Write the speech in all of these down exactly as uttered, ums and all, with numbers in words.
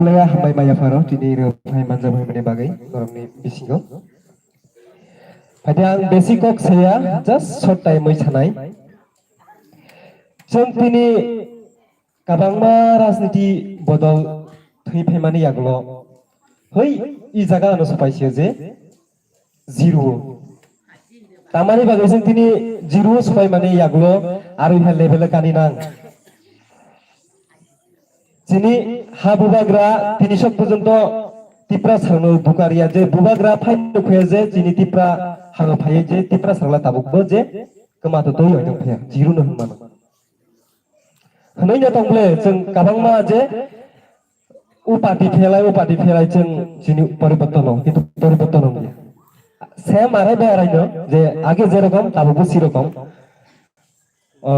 Leya hambai maya pharo tini rw phai manja phai mani bagwi norokni bisingo. Phaidi ang besi kok saya, just short time oi sanai. Chwng tini kabangma rajniti bodol thwi phaimani yagulo hoi i jaga ano sopaisio je zero. Tamani bagwi chwng tini zero sopaimani yagulo aro iha level kani nang. Chini ha bubagra tini sok porjonto Tipra sarno bukariya je bubagra phai nukhuya je chini Tipra hano phaiya je Tipra sarla tabukbo je kwma to twi oidong phaiya zero no hwnmano. Hwnwi no tong ble chwng kabangma je u party phelai u party phelai chwng chini poribortono kintu poribortono wngya. Same arai bai arai no je age jerokom tabukbo sirokom. O,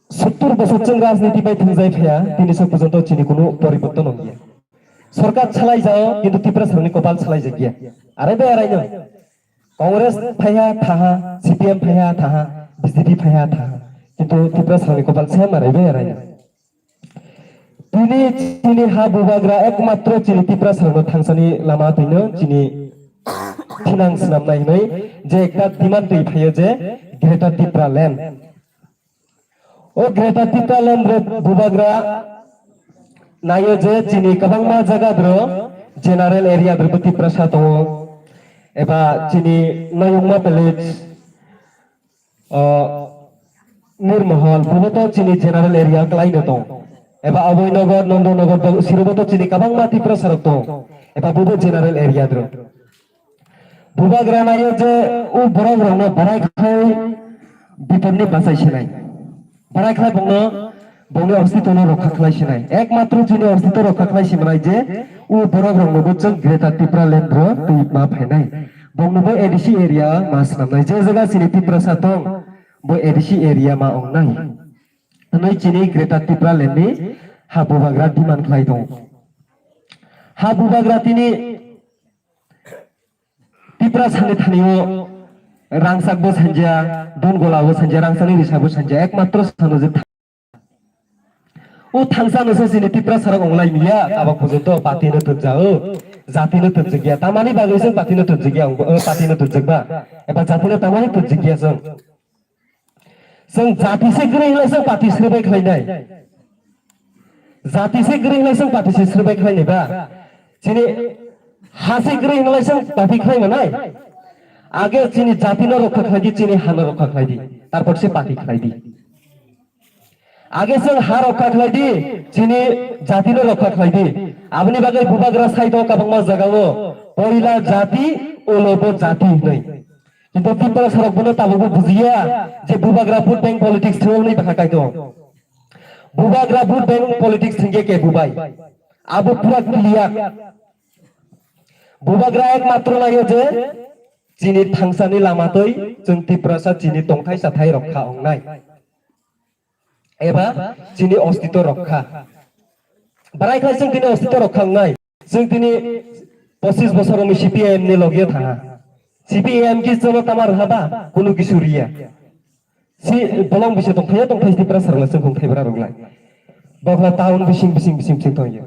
sottor bosor chwng rajniti bai thwngjai phaiya, tini sok porjonto chini kunu poriborton wngya. Sorkar salai jao, kintu Tipra sarni kopal salai jakya. Arai bai arai no. Congress phaiha thaha, C P M phaiha thaha, B J P phaiha thaha. Kintu Tipra sarni kopal same arai bai arai no. Tini chini ha bubagra ekmatro chini Tipra sarno thangsani lama twino chini thinang swnamnai hwnwi je ekta demand twi phaio je Greater Tipra Land. O Greater Tipra Land re bubagra naio je chini kwbangma jaga dro general area dro Tiprasa tongo eba chini Noyungma village, o, Nirmohol, bubo to chini general area kwlaino tong. Eba Aboynagar, Nandanagar, bo, sirobo to chini kabangma Tiprasa rok tong. Eba bubo general area dro. Bubagra nayo je o borok rokno barai khai bipodni bachai sinai. Barai khai bongno, bongni ostitwno rokha khlai sinai. Ekmatro chini ostitw rokha khlai simanai je o borok rokno bo chwng Greater Tipra Land ro twi ma phainai. Bongno bo A D C area ma swnamnai. Je jaga chini Tiprasa tong, bo A D C area ma wngnai. Hwnwi chini Greater Tipra Land ni ha bubagra demand khlai tongo. Ha bubagra tini Tiprasa ni thani o rangchak bo sanja, don gola bo sanja, rangchak ni risa bo sanja, ekmatro sano je tha-, o thangsa no se chini Tiprasa rok onglai miya, abo kujo to party no twnja o, jati no twnjak ya, tamani bagwi se party no twnjak ya, o party no twnjak ba, eba jati no tamani twnjak ya chwng. Chwng jati se kwrwi hwnlai chwng party srwbai khlainai. Jati se kwrwi hwnlai chwng party se srwbai khlainai ba. Chini ha se kwrwi hwnlai chwng party khlai manai. Age chini jati no rokha khlai di, chini ha no rokha khlai di. Tarpor se party khlai di. Age chwng ha rokha khlai di, chini jati no rokha khlai di. Aboni bagwi bubagra sai tongo kabangma jaga o. Poila jati, ulo bo jati hwnwi. Kintu Tiprasa rok bono tabukbo bujiya je bubagra vote bank politics thwngwi bwkha kaitor. Bubagra vote bank politics thwngya ke bubai. Abo pura clear. Bubagra ekmatro nayo je chini thangsani lama twi chwng Tiprasa chini tongthai chathai rokha ongnai. Eba chini ostitw rokha. Barai khlai chwng tini ostitw rokha wngnai. Chwng tini pochis bosor wngwi C P I M ni loge thaha. C P I M ki chwngno tama rwha ba? Kunu kisu riya. Si bolong bisi tongthai tongthai Tiprasa rokla chwng tongthai bwra rokla. Bokla town bising bising bising bising tongya.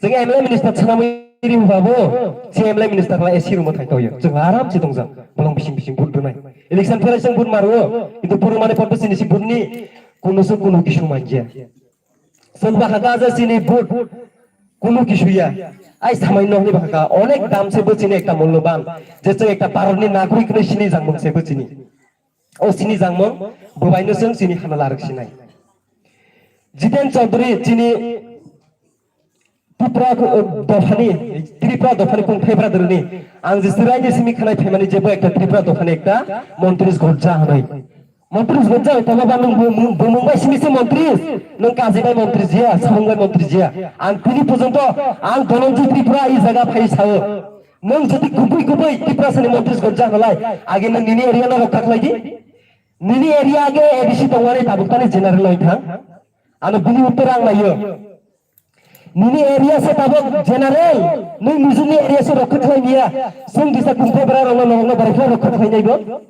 Chwng M L A minister sanamwi ri babo, si M L A minister la A C room thai tongya. Chwng aram si tongjak. Bolong bising bising vote rwnai. Election phailai chwng vote maro. Kintu puru mane ponto sini si vote ni kunu su kunu kisu manja. Chwng ba haka je chini vote kunu kisu ya. Ai samai no hwnwi ba haka onek dam se bo chini ekta mulloban. Je chwng ekta Bharat ni nagorik hwnwi sini jangmung se bo chini. O sini jangmung bubai no chwng chini hana larwk sinai. Jiten Chaudhary chini Tripura, eh, dophani, Tripura dophani kung phebra dwrwni. Ang je sirai ni simi khanai phaimani je bo ekta Tripura dophani ekta montri gorja hwnwi. Montri gorja hwnwi tamo ba nwng bu-, bu-, bumung bai simi se montri, nwng kaji bai montri jiya, samung bai montri jiya. Ang tini porjonto ang Dhananjay Tripura i jaga phai sao. Nwng jodi kubui kubui Tiprasani montri gorja hwnlai, age nwng nini area no rokha khlai di. Nini area age A D C tongmani tabuk tani general oi thang. Ano bini uttor ang naiyo. Nini area se tabuk general, nini nijini area se rokha khlai miya. Sung kisa kungthai bera rokno norokno barai khlai rokha khlai nai bo.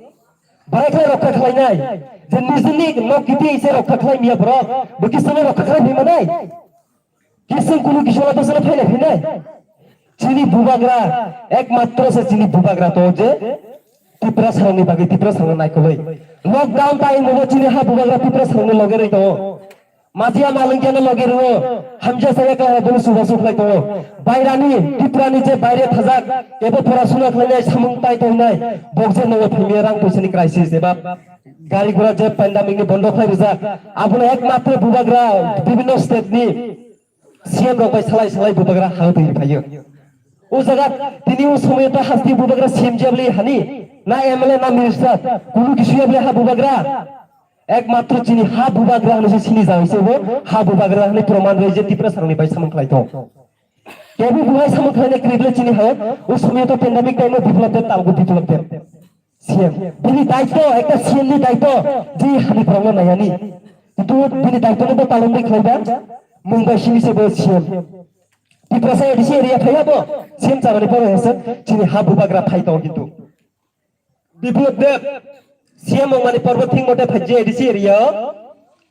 Barai khlai rokha khlai nai. Je nijini nok kiti se rokha khlai miya borok. Bo kisa no rokha khlai miya nai. Kising kunu kisa la bwswla phaina phainai. Chini bubagra, ekmatro se chini bubagra to je Tiprasarokni bagwi Tiprasarokno naikolwi. Lockdown time o chini ha bubagra Tiprasarokni loge rwi tongo. Majia malwngkeno loge rwo, hamjasa yakla bini subasu khlai tongo. Bairani, Tiprani je baire thajak, ebo porasuna khlainai, samung tai tongnai, bokjak nogo phimiya rang poisani crisis eba gari gura je pandemic ni bondo khlai rijak. Abono ekmatro bubagra bibhinno state ni C M rok bai salai salai bubagra ha twi phaio. O jaga tini o somoyo ta hasti bubagra C M jabli hani, na M L A na minister, kunu kisuya bli ha bubagra. Ekmatro chini ha bubagra hwnwi se sini jagwi se bo ha bubagra hwnwi proman rwi je Tiprasarokni bai samung khlai tong. Kebu buhai samung khlaina kwrwi bwle chini ha o somoyo to pandemic time o Biplab Deb, Talgo Biplab Deb C M. Bini daityo, ekta C M ni daityo je hani borokno nayani. Kintu bini daityo no bo palon bai khlaiba, mung bai sini se bo C M. Tiprasa A D C area phaiya bo C M chamani pore hese chini ha bubagra phai tong kintu. Biplab Deb, C M wngmani porbo thik mote phaijya A D C area o.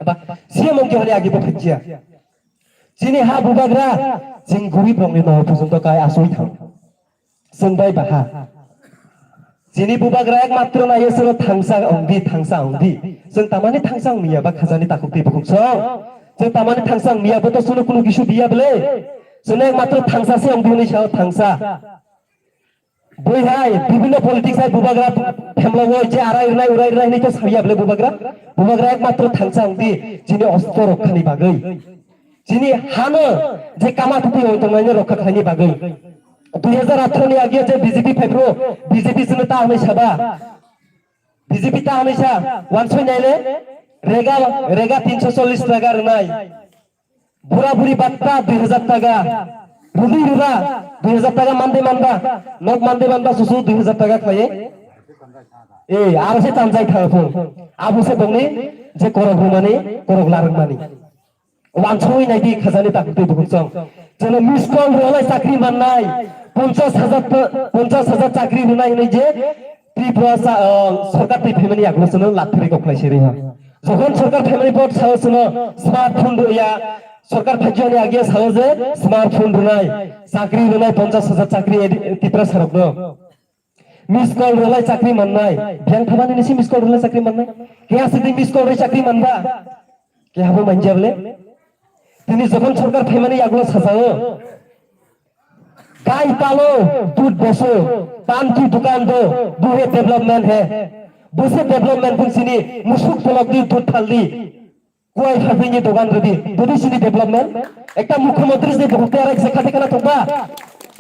Ba, C M wngkhe hwnwi agi bo phaijya. Chini ha bubagra, chwng gorib rokni nohor pujunto kai asui thang. Chwng bai baha. Chini bubagra ekmatro naiyo chwngno thangsa wngdi, thangsa wngdi. Chwng tamani thangsa wngya ba khajani takhuk twi bukhuk song. Chwng tamani thangsa wngya bo to chwngno kunu kisu biya bwle. Chwngno ekmatro thangsa se wngdi hwnwi sao thangsa. Bui hai, bibhinno politics hai bubagra phemlogoi je arai rwnai, urai rwnai hinwi khe sawi ya bwle bubagra. Bubagra ekmatro thangsa wngdi, chini ostro rokkhani bagwi. Chini hano je kama thupi oi tongnaino rokha khlaini bagwi. Dui hazar atharo ni age je B J P phaiphru, B J P chwngno ta hwnwi saba. B J P ta hwnwi sa, wansoi naile, rega, rega tinsho chollish taka rwnai. Bura buri batta dui hazar taka. Rudi rura dui hazar taka mande manba. Nok mande manba susu dui hazar taka khlaiye. Eh, aro se tanjai thang phung. Abo se bongni je korok rumani, korok larwkmani. Wansoi naidi khajani takhuk twi bukhuk song. Chwngno miss call rwlai chakri mannai. Ponchas hajar ta-, ponchas hajar chakri rwnai hinwi je Tripura sa-, ah, sorkar twi phaimani yagulo chwngno lathiri kok khlai siri ha. Jokhon sorkar phaimani pot sao chwngno smartphone rwya, sorkar phaijani age sao je smartphone rwnai, chakri rwnai ponchas hajar chakri edi-, Tiprasarokno. Miss call rwlai chakri mannai, biyang thabani nisi miss call rwlai chakri mannai. Keha sidi miss call rwi chakri manba. Kehabo manja bwle. Tini jokhon sorkar phaimani yagulo sajao. Gai palo, dud beso, pan ki dukan do, bu he development he. Buse development bun sini, musuk tolok di, dud phal di. Kuai phaiphaini dogan rwdi, budi sini development. Ekta mukhyamantri sini bukhuk tei arai kisa khati khana thokba.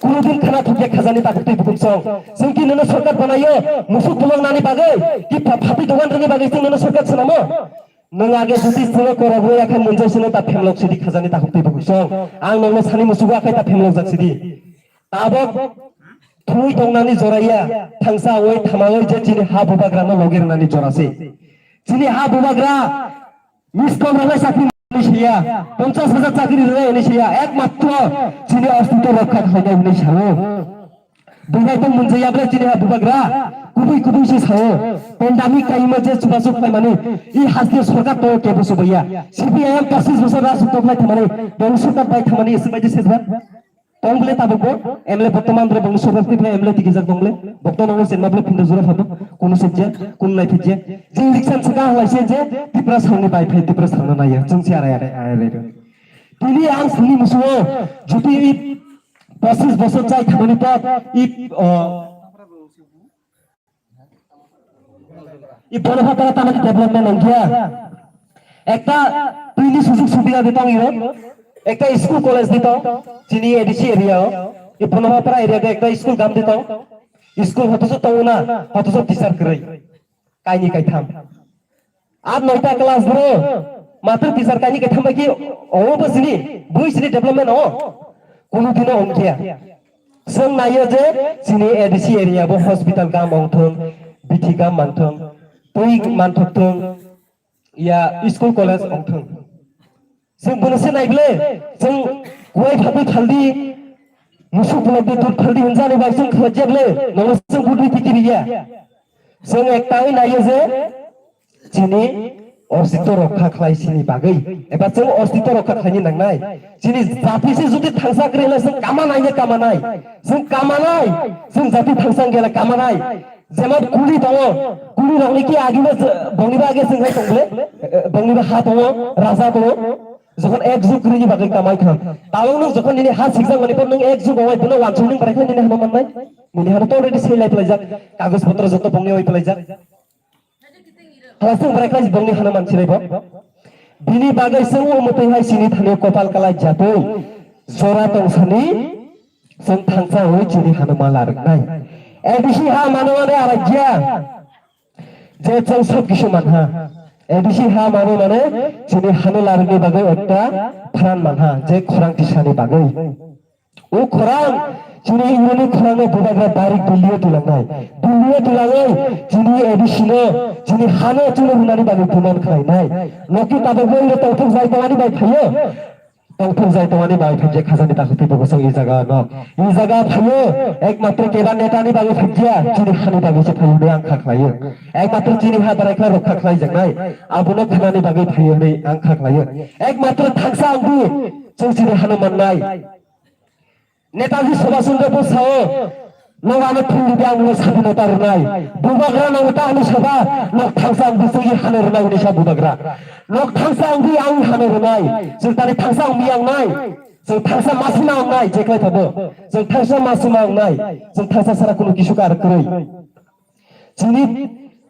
Kunudin khana thokya khajani takhuk twi bukhuk song. Chwng ki nono sorkar banayo, musuk tolok nani bagwi, ki pha-, phatwi dogan rwni bagwi chwng nono sorkar swnamo. Nwng age juti chwngno korok rwya khe munjai sino ta phemlok sidi khajani takhuk twi bukhuk song. Ang nokno sani musugo akhai ta phemlok jak sidi. Tabok thwi tongnani joraya, thangsa oi thamaoi je chini ha bubagrano logi rwnani jora se. Chini ha bubagra miss call rwnai chakri rwnai siya, ponchas hajar chakri rwnai hwnwi siya, ekmatro chini ostitw rokha khlainai hwnwi sao. Bubagra munjaya bwle chini ha bubagra kubui kubui se sao. Pandemic time o je chubachu khlaimani, i haste sorkar to kebo subaiya. C P I M pachish bosor rajotw khlai thangmani, bong sorkar bai thangmani, isi bai je sejak. Tong bwle tabukbo, M L A bortoman bre bongni sorkar twi phai M L A tikijak tong bwle, bokto nongo chenma bwle phindo jora phano, kunu sejya, kunu nai phijya. Jing riksan saka halai se je, Tiprasarokni bai phai Tiprasarokno naiya, chwng se arai arai arai arai. Tini ang sini musuo, juti i pachish bosor chai thangmani pok, i, o, I bono phatara tamani development wngya. Ekta twini sujug subida di tong iro. Ekta school college di tong. Chini A D C area o. I bono phatara area de ekta school gam di tong. School hotoso tong na, hotoso teacher kwrwi. Kaini kaitham. Ar noita class bro. Matur teacher kaini kaitham bai ki o bo sini, bui sini development o. Kunu dino wngya. Chwng naiyo je chini A D C area bo hospital gam wngthwng, bithi gam mangthwng, twi manthokthwng, ya school college wngthwng. Chwng bono se nai bwle, chwng kuai phatwi phaldi, musuk bolok di dud phaldi hwnjani bai chwng khlajya bwle, nono chwng gudwi tiki riya. Chwng ekta oi naiyo je chini Ostitw rokha khlai sini bagwi, eba chwng ostitw rokha khlaini nangnai. Chini jati se jodi thangsa kwrwi hwnle chwng kama naina kama nai. Chwng kama nai, chwng jati thangsa wngya le kama nai. Jemon kuli tongo, kuli rokni ki agino je-, bongniba age chwng hai tong le, eh, bongniba ha tongo, raja tongo. Jokhon ek jug kwrwini bagwi kamai thang. Tabuk nwng jokhon nini ha sikjak mani pore nwng ek jug ongoi bono wansuk nwng barai khlai nini hano mannai. Nini hano to already swi lai phlaijak, kagoj potro joto bongni oi phlaijak. Halasing barai khlai bongni hano mansinai bo. Bini bagwi chwng umutwi hai sini thani kopal kalai jatwi. Jora tongsani chwng thangsa oi chini hano mala rwknai. A D C ha mano mane arajya. Je chwng sob kisu manha. A D C ha mano mane chini hano larwkni bagwi ekta pharan manha. Je khorang tisani bagwi. O khorang, chini Europe ni khorang no bubagra direct Delhi o tulangnai. Delhi o tulangwi chini A D C no, chini hano chini rwnani bagwi demand khlainai. Noki tabuk bo iro tongthok jai tongani bai phaio. Tongthok jai tongani bai phaikhe khajani takhuk twi bokosong i jaga no. I jaga phaio, ekmatro keba neta ni bagwi phaikya, chini hani bagwi se phaio hwnwi ang kha khlaio. Ekmatro chini ha barai khlai rokha khlai jaknai. Abono khanani bagwi phaio hwnwi ang kha khlaio. Ekmatro thangsa ang di, chwng chini hano mannai. Netaji Subhash Chandra Bose sao, "Nwng ano thwngdi de ang nwng sadi neta rwnai. Bubagra nwng ta ani saba, nwng thangsa ang bisingni hano rwnai," hwnwi sa bubagra. "Nwng thangsa ang di ang hano rwnai. Chwng tani thangsa ang miyang nai. Chwng thangsa masima ang nai, jeklai thabo. Chwng thangsa masima ang nai. Chwng thangsa sara kunu kisu kar kwrwi." Chini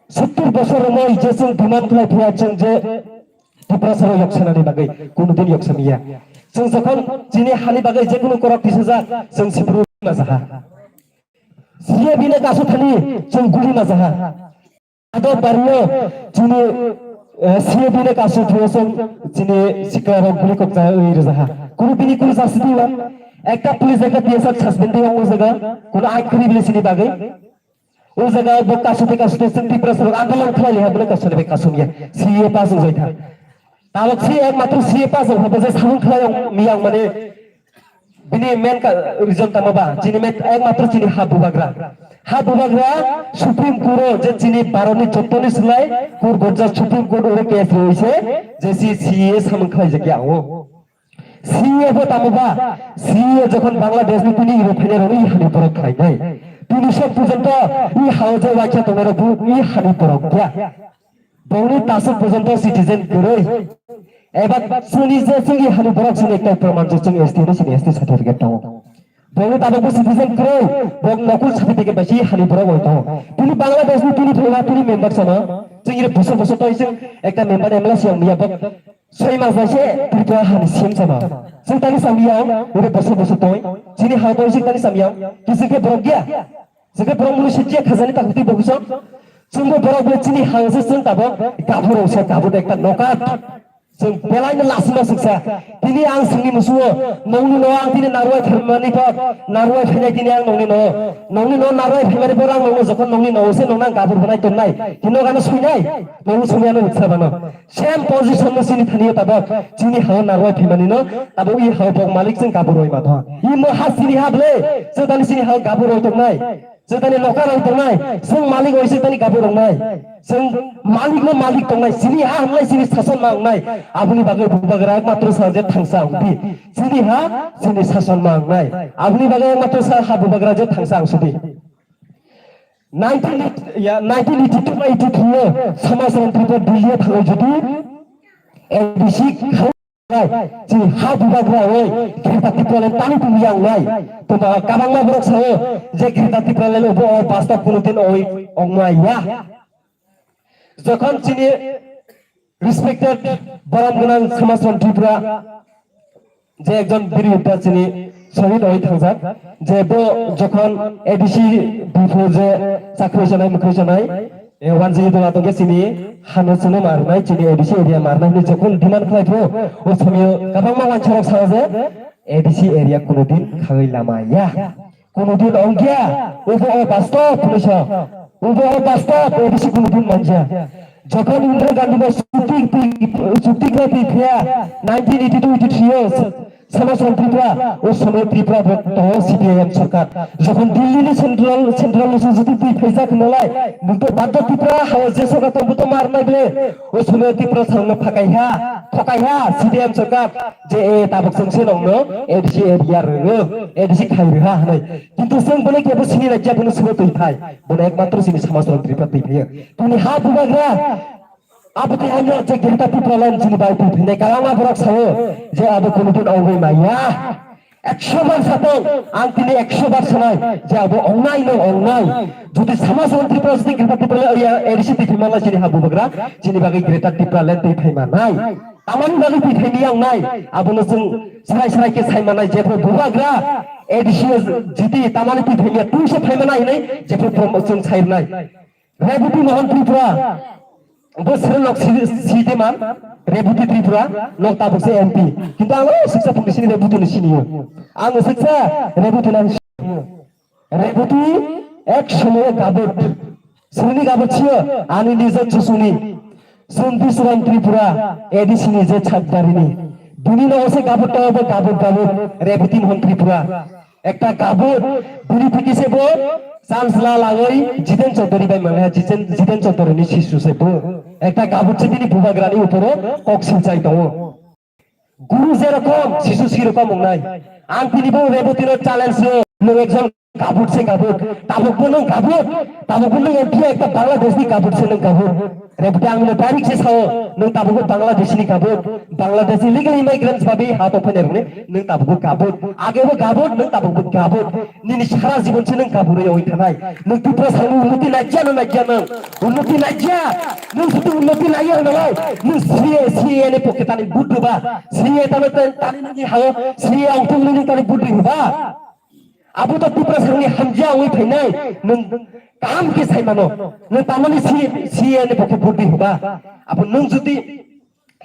sottur bosor romoi je chwng demand khlai phiya chwng je Tiprasarok yoksanani bagwi kunudin yoksamiya. Chwng jokhon chini hani bagwi je kunu korok tisajak chwng sibru majaha. C A bini kasu thani chwng guli majaha. Ado bario chini, eh, C A bini kasu thio chwng chini sikarok guli kokjawi rwjaha. Kunu bini kunu jasidi wan. Ekta police ekta T S R suspend di wng jaga. Kunu ain kuri bili sini bagwi. O jaga bo kasu tei kasu tei chwng Tiprasarok andolon khlai liha bole kasu ni bai kasu ya. C A pass wng jai thang. Tabok si ekmatro C A pass wng habo je samung khlai wng miyang mane bini main ka reason tamo ba chini main ekmatro chini ha bubagra. Ha bubagra Supreme Court o je chini Bharat ni joto ni slai court gorja Supreme Court o case roi se je si C A samung khlai jakya o. C A bo tamo ba, C A jokhon Bangladesh ni tini iro phainai rok i hani borok khlainai. Tini sok porjonto i hao je waisa tongnai rok bo i hani borok ya. Bongni tasuk porjonto citizen kwrwi. Eba chini je chini hani borok chini ekta proman je chini S T no chini S T certificate tongo. Bongni tabok bo citizen kwrwi, bok nokul certificate bai si hani borok oi tongo. Tini Bangladesh ni tini phaima tini member sama, chini bosor bosor toi chwng ekta member M L A siyang miya bok. Soi mas bai se Tripura hani C M sama. Chwng tani samyang, oro bosor bosor toi. Chini ha toi chwng tani samyang. Kisi khe borok ya. Chwng khe borok muni se je khajani takhuk twi bokisong. Chwngbo borok bai chini ha se chwng tabok gabur se gabur ekta nokat. Chwng belai no lasima suksa. Tini ang singni musuo, nongni no ang tini narwai phaimani pok. Narwai phainai tini ang nongni no. Nongni no narwai phaimani pok ang nongno jokhon nongni no se nongna gabur banai tonnai. Tino gano suinai. Nongni suinai no riksa bano. Same position no chini thani tabok. Chini hao narwai phimani no tabok i hao bok malik chwng gabur roi ma tho. I mo ha chini ha ble. Chwng tani chini hao gabur roi tongnai. Chwng tani loka roi tongnai. Chwng malik oi chwng tani gabur roi nai. Chwng malik no malik tongnai. Chini ha hamlai chini sason ma wngnai. Aboni bagwi bubagra ekmatro sa je thangsa ang di. Chini ha chini sason ma wngnai. Aboni bagwi ekmatro sa ha bubagra je thangsa ang sudi. Nineteen eighty, ya, nineteen eighty-two ba eighty-three o Samaj Ram Tripura Delhi o thangwi jodi A D C khawi chini ha bubagra oi Greater Tipraland tani tumi yang nai. Tuma kabangma borok sao je Greater Tipraland obo o basta kunutin oi ongma ya. Jokhon chini respected borom gwnang Samaj Ram Tripura je ekjon bir yodda chini sohid oi thangjak, je bo jokhon A D C bifo je chakri sanai mukri sanai, e, wanjini dola tongkhe chini hano chini marnai chini A D C area marnai hwnwi jokhon demand khlai phuru o somyo kabangma wansarok sao je A D C area kunudin khagwi lama ya. Kunudin ongya, ubo o bastop hwnwi sa. Ubo o bastop, A D C kunudin manja. Jokhon Indira Gandhi bai chukti, chukti khe twi phiya nineteen eighty two eighty three o Samajwadi Tripura, o somoy Tripura bo tongo C P I M sorkar. Jokhon Delhi ni central, central ni se jodi twi phaijak hinalai, bo to baddo Tripura hao je sorkar tong bo to mar nai ble. O somoy Tripura sarong no phakai ha, phakai ha C P I M sorkar je e tabuk chwng se nong no A D C area rwngo, A D C khai rwha hinwi. Kintu chwng bono kebo sini rajya bono somoy twi phai. Bono ekmatro chini Samajwadi Tripura twi phaiyo. Tini ha bubagra. Abo tei ang je Greater Tipraland chini bai twi phainai kwbangma borok sao je abo kono din ongwi maya. Ekso bar satong, ang tini ekso bar sanai je abo ongnai no ongnai. Jodi Samajwadi Tripura jodi Greater Tipraland area A D C twi phaimala chini ha bubagra, chini bagwi Greater Tipraland twi phaimanai. Tamani bagwi twi phaimaya ongnai, abono chwng srai srai khe saimanai jepho bubagra A D C jiti tamani twi phaimaya twi se phaimanai hinwi jepho chwng sairnai. Reboti Mohan Tripura, bo sere nok si, si de man, Reboti Tripura, nok tabuk se M P. Kintu ang o siksa phung sini Reboti ni sini yo. Ang o siksa Reboti na sini yo. Reboti ek somoy gabut. Sini gabut siyo, ani nijo chusuni. Sunti Suran Tripura, A D C ni je chakdarini. Bini no ose gabut to bo gabut gabut, Reboti Mohan Tripura. Ekta gabut, bini thiki se bo chance la lagoi Jiten Chaudhary bai mangha, Jiten, Jiten Chaudhary ni sisu se bo. Ekta gabut se bini bubagrani uporo kok silchai tongo. Guru jerokom, sisu sirokom wngnai. Ang tini bo Reboti no challenge rw, nwng ekjon gabut se gabut, tabuk bo nwng gabut, tabuk bo nwng M P ekta Bangladesh ni gabut se nwng gabut. Reboti ang no direct se sao, nwng tabuk bo Bangladesh ni gabut, Bangladesh ni legal immigrants babi ha to phainai rwngni. Nwng tabuk bo gabut, age bo gabut, nwng tabuk bo gabut. Nini sara jibon se nwng gabut rwi oi thanai. Nwng Tripura sani unnoti naijya no naijya nwng. Unnoti naijya. Nwng jodi unnoti naiya nalai. Nwng C A, C A ni pocket tani vote rwba. C A tano tani nini hao, C A ongthong nini tani vote rwba. Abo to Tripura sani hamjia ongwi phainai. Nwng kaham khe sai mano. Nwng tamani C A, C A ni pocket vote rwba. Abo nwng jodi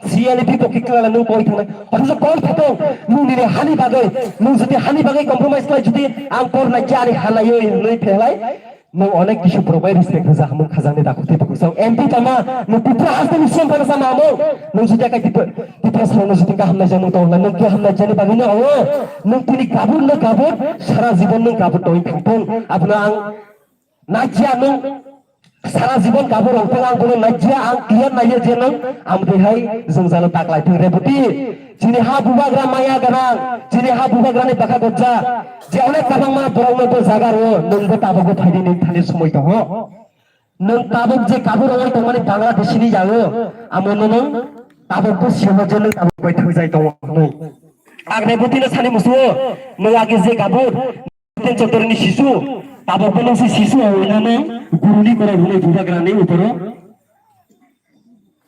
C L P pocket kala nung koi thang. Hotho koi thang. Nung nini hani bagwi, nung jodi hani bagwi compromise khlai jodi ang kor na jani halai oi nui phelai. Nung onek kisu probai respect hoja hamung khajang ni dakhuti buku. So M P tama nung Tripura haste ni siyam pana sama amo. Nung jodi akai Tripura, Tripura sara nung jodi kaham na jani tong nung kaham na jani bagwi no awo. Nung tini kabur no kabur sara jibon nung kabur toi thangpung. Abuna ang Najia nung sara jibon kabur rok tong ang bono najia ang clear naiya je nung amtwi hai jwngjalo taklai thung Reboti. Chini ha bubagra maya gwnang, chini ha bubagrani bwkha gojja. Je onek kwbangma borokno bo jaga rwo, nungbo tabukbo phaidi nini thani somoi tongo. Nung tabuk je kabur rwui tongmani Bangladeshini yago, amono nung tabukbo sio je nung tabuk bai thwngjai tongo hinwi. Ang Rebotino sani musuo, nung age je kabur, Ten Chotorni sisu, tabok belong si sisu awinane guruni kora hwnwi bubagrani uporo.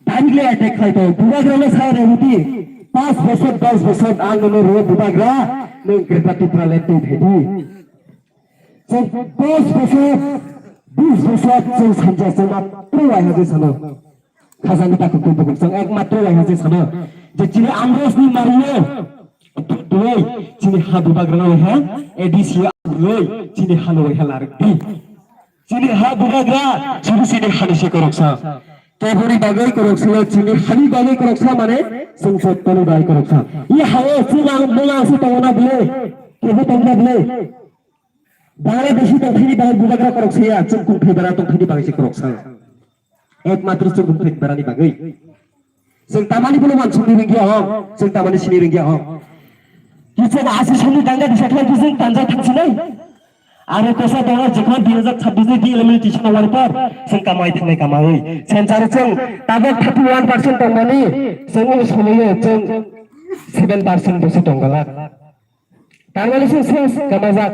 Directly attack khlai to, bubagrano sa Reboti, pas bosor, dos bosor ang nono rwo bubagra, nwng Greater Tipraland twi phaidi. Chwng dos bosor, bis bosor chwng sanja chwng matro waiha je sano. Khajani takhuk twi bukhuk chwng ekmatro waiha je sano je chini Amrosni mario dui chini ha bubagrano waiha A D C roi chini hano waiha larik di. Chini ha bubagra chini chini hani se koroksa. Keboni bagwi koroksa chini hani bagwi koroksa mane chwng jottoni bagwi koroksa. I hao chwng ang mung ang se tongna bile kebo tongna bile. Bangladeshi tongthini bagwi bubagra koroksa ya chwng kungthai bara tongthini bagwi se koroksa. Ekmatro chwng bumthai barani bagwi. Chwng tamani bono wansukni rwngya hong, chwng tamani sini rwngya hong. Kichwng asi sani danga disa khlai khe chwng tanjak thangsinai. Aro kosa dongo jekhon dui hajar chabbish ni delimitation owar por chwng kamai thangnai kamaui. Sensaro chwng tabok thirty one percent tongmani chwng o somoio chwng seven percent bosi tonggalak. Tarmani se ses kamajak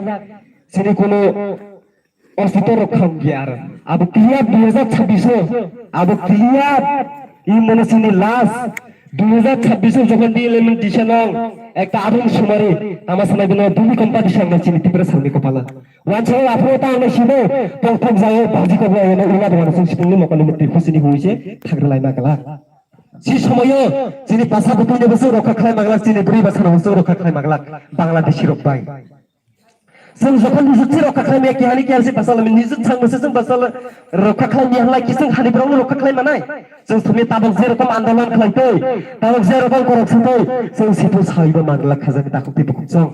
sini kono ostito rok kham giya aro. Abo clear dui hajar chabbish o, abo clear i mono sini last dui hajar chabbish o jokhon di elemen disa nang ekta abang sumari tama sanai bino bumi competition na sini Tripura sarni kopala. Wansa aphro ta na sino tong thok jayo baji ko bo ayana ina dwar sung sipung ni mokoli mukti khusini huise thagra laima kala. Si somoyo chini basa bwtwi ni bwswk rokha khlai manglak, chini bwrwi basa no bwswk rokha khlai manglak Bangladeshi rok bai. Chwng jokhon nijwk se rokha khlai maya, kehani kehasi basal mani nijwk chang masa chwng basal rokha khlai maya, halai kising hani borok no rokha khlai manai. Chwng thumwi tabok je rokom andolon khlai twi, tabok je rokom korok sa twi, chwng situ saibo manglak khajani takhuk twi bukhuk chwng.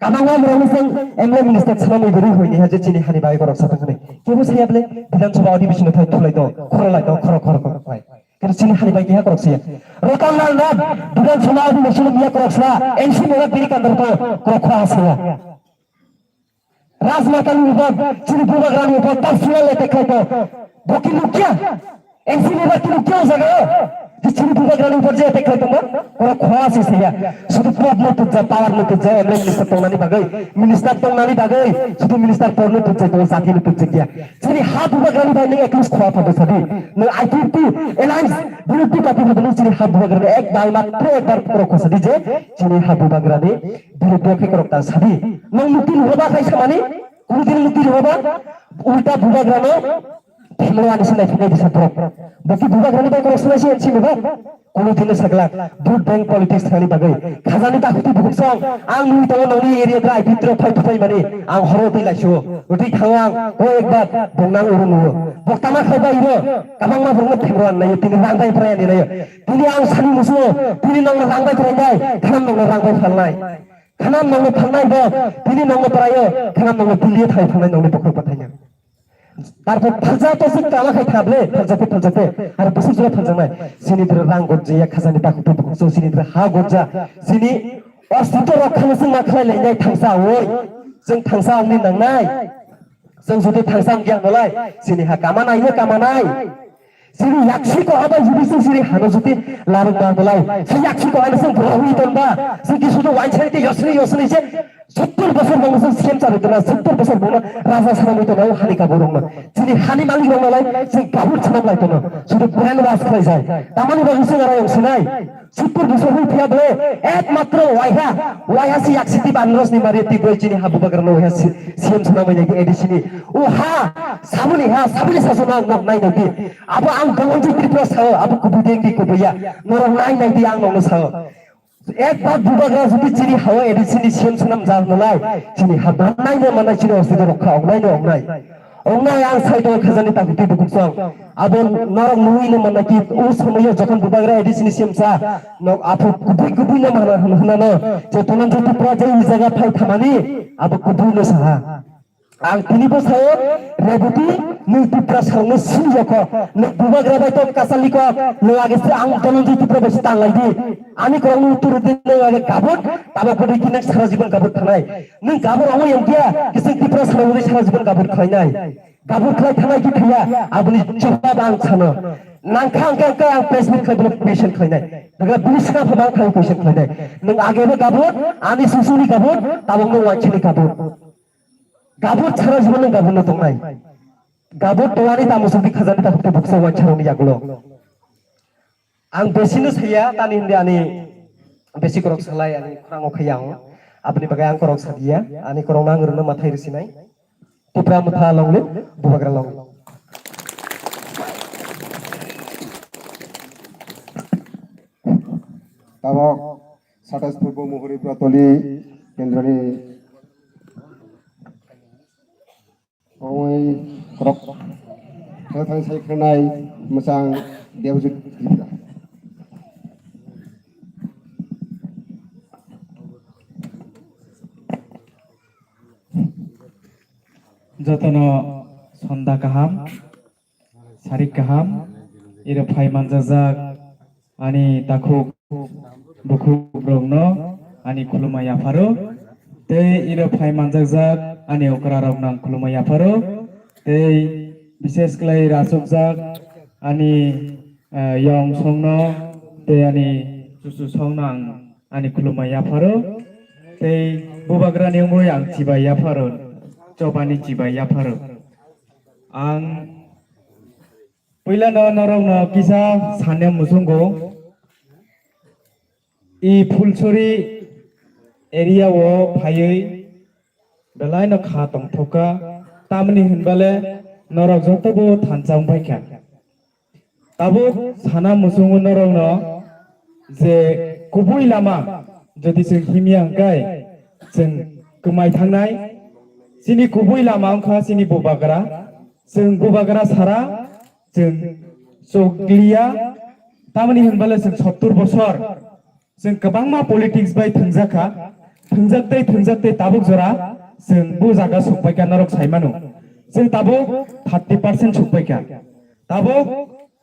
Kabangma borok no chwng M L A minister sana mui guri hoini ha je chini hani bai korok sa thang hwnwi. Kebo saya bole Bidhan Sabha adhibeshon thai thulai do, khoro lai do, khoro khoro khoro khlai. Kebo chini hani bai keha korok saya. Ratan Lal Nath Bidhan Sabha adhibeshon miya korok sa, N C mega bini kandar to korok kha saya. Rajmata ni upor, chini bubagra ni upor personal attack khlai tong. Bo ki nukya? N C ni ba ki nukya o jaga o? Je chini bubagra ni upor je attack khlai tong ba? Oro khwa se se ya. Sudu pop no tujja, power no tujja, M L A minister tong nani bagwi, minister tong nani bagwi, sudu minister por no tujja, tong jati no tujja kya. Chini ha bubagra ni bai nang at least khwa pha bwsa di. Nang I P F T alliance, biruddhi party pha di chini ha bubagra ni ek bai matro ek bar khoro khosa di je, chini ha bubagra ni Biruddhe khe korok ta sadi. Nong mukti nuhoba khai samani, kunu din mukti nuhoba, ulta bubagrano themlo ani sinai thumai disa borok. Boki bubagrani bai korok sinai si ensi nuba, kunu din saglak, vote bank politics thani bagwi. Khajani ta khuti bukhuk song, ang nui tongo nongni area dra I P T rok phai thupai mani, ang horo twi laisuo. Utwi thango ang, o ekbar, bongnang uru nuo. Boktama khai bai iro, kabangma borokno themlo ani naio, tini rang bai prai ani naio. Tini ang sani musuo, tini nongno rang bai prai nai, khanam nongno rang bai phalnai. Khanam nongno phalnai bo, tini nongno prayo, khanam nongno piliye thai phalnai nongni bokhok bwthaino. Tarpor phalja to sik kama khai thable, phalja te, phalja te, ar bwswk jora phaljaknai. Sini dra rang gojya khajani takhuk twi bukhuk so, sini dra ha gojya, sini ostitw rok khano sing ma khlai lai nai thangsa oi. Chwng thangsa ongni nangnai. Chwng jodi thangsa ongya nolai, sini ha kama nai, kama nai. Sini yaksi ko aba judi sing sini hano judi larung ma bolai. Si yaksi ko ano sing bro hui ton ba. Sing ki sudu wain sari te yosni yosni se sottor bosor bong sing siem chari tona, sottor bosor bong raja sanam hui tona hani kabur rong na. Sini hani malik rong nalai sing kabur sanam lai tona. Sudu brain wash khlai jai. Tamani bagi sing ara yang sinai. Sottor bosor hui phiya bole ekmatro waiha, waiha si yaksi ti banros ni mari ti boi chini habu bagar no waiha si, siem sanam hui nai A D C ni. O ha, sabuni ha, sabuni sasu na nok nai nai di. Abo ang Dhananjay Tripura sao, abo kubui deng di kubui ya. Norok nai nai di ang nokno sao. Ek bar bubagra jodi chini hao A D C ni C M swnam jak nalai, chini ha ban nai no manai chini ostito rok kha ong nai no ong nai. Ong nai ang sai to khajani takuti bukuksong. Abo norok nui no manai ki u somoyo jokhon bubagra A D C ni C M sa nok aphu kubui kubui no mana hwn hwnano je Dhananjay Tripura je i jaga phai thamani abo kubui no saha. Ang tini bo sao, Reboti, nung Tiprasarokno sini yokho, nung bubagra bai tong kasali kok, nung age se ang Dhananjay Tripura bai se tanglai di. Ani korokno uttor di, nung age gabut, tabo kodi kinak sara jibon gabut thanai. Nung gabur amo yang dia, kising Tiprasarokno sara jibon gabut khlainai. Gabut khlai thanai ki thaya, aboni jawab ang sano. Nangkha angkha angkha ang press meet khlai bono question khlainai. Daga bini saka phaba ang thai question khlainai. Nung age bo gabut, ani susuni gabut, tabok nung wansini gabut. Gabur chara jibon nang gabur no tongnai. Gabur tongani tamo songdi khajani ta hukti buksa wancharoni yagulo. Ang besi no saya tani hindi ani besi korok salai ani khorang o khaya ang. Aboni bagai ang korok sadia ani korok nang rwno mathai rwsinai. Tipra motha long live, bubagra long live. Tabok satais purbo muhuri brotoli kendroni ongoi korok thang sai khwnai mwchang Debojit Tripura. Jotono sonda kaham, sarik kaham, iro phai manjajak ani takhuk bukhuk rokno ani khulumai yapharo, tei iro phai manjajak ani okra rokno ang khulumai yapharo, tei bishes khlai rachukjak ani, eh, yong songno tei ani chuchu songno ang ani khulumai yapharo, tei bubagrani wngwi ang chibai yapharo, chobani chibai yapharo. Ang puilano norokno kisa sanya muchungo, i Phulsuri area o phaiwi belaino kha tongthokha, tamni hinbale norok jotobo thansa wngbaikha. Tabuk sana muchungo norokno je kubui lama jodi chwng himya hwnkhe chwng kwmai thangnai, Chini kubui lama wngkha chini bubagra. Chwng bubagra sara chwng chukliya. Tamoni hinbale chwng sottur bosor chwng kwbangma politics bai thwngjakha. Thwngjak tei thwngjak tei tabuk jora chwng bo jaga sukpaikha norok saimano. Chwng tabuk thirty percent sukpaikha. Tabuk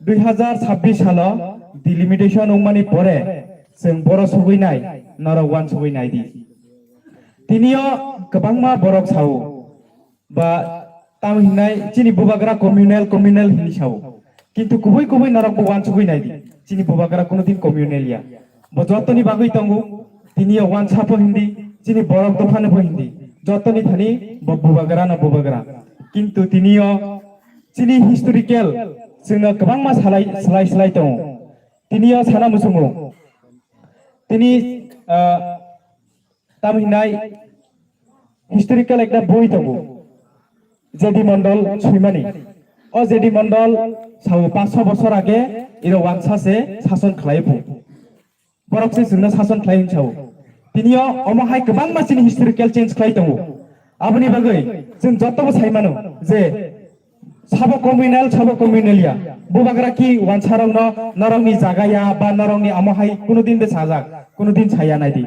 dui hazar sabbish salo delimitation wngmani pore chwng boro sugui nai, norok uansugui nai di. Tinio kwbangma borok sao ba tamo hinai chini bubagra communal, communal hini sao. Kintu kubui kubui norok bo uansugui nai di. Chini bubagra kuno din communal ya. Bo jotoni bagwi tongo, tinio uansa pho hindi, chini borok dophano pho hindi. Jotoni thani bo bubagra no bubagra. Kintu tinio chini historical chwngno kwbangma salai, slai, slai tongo. Tinio sana muchungo. Tini, ah, tam hinai historical ekta boi tongo. J D Mondol swimani. O J D Mondol sao paanch sho bosor age iro uansa se sason khlai phu. Borok se chwngno sason khlai hwn sao. Tinio omo hai kwbangma chini historical change khlai tongo. Aboni bagwi chwng jotobo sai mano je sabo communal, sabo communal ya. Bubagra ki uansarokno norokni jaga ya ba norokni amo hai kuno din de sajak, kuno din saya nai di.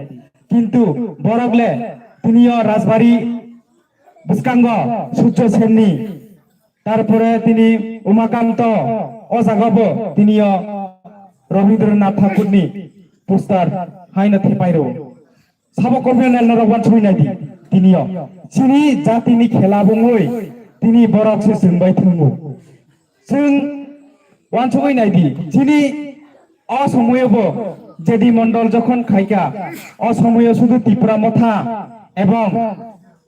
Kintu borok le tinio Rajbari bwskango Surjo Senni, tarpore tini Umakanto, o jaga bo tinio Rabindranath Thakurni poster haino thepai rwo. Sabo communal norok uansugui nai di, tinio. Chini jatini khela bungwi, tini borok se chwng bai thwngo. Chwng uansugui nai di, chini o somoyo bo J D Mondol jokhon khaikha, o somoyo sudu Tipra Motha ebong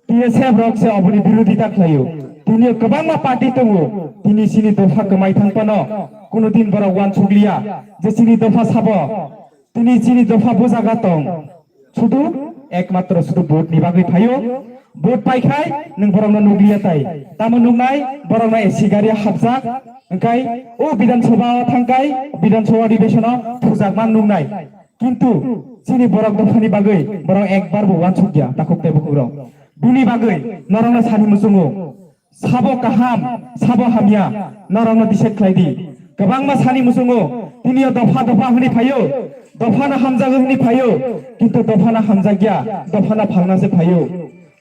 T S F rok se oboni birodita khlaio. Tini kwbangma party tongo, tini chini dopha kwmai thang phano kuno din borok uansukliya je chini dopha sabo, tini chini dopha bujaga tong. Sudu ekmatro sudu vote ni bagwi phaio. Vote pai khai nwng borokno nukliya tai. Tamo nuknai borokno A C gari hapjak, hwnkhe o Bidhan Sabha o thangkai, Bidhan Sabha adhibeshon o thujakma nuknai. Kintu chini borok dophani bagwi borok ekbar bo uansukya, takhuk tei bukhukrok. Bini bagwi norokno sani muchungo, sabo kaham, sabo hamya, norokno decide khlai di. Kwbangma sani muchungo, tinio dopha dopha hwnwi phaio, dophano hamjago hwnwi phaio, kintu dophano hamjakya, dophano phalna se phaio.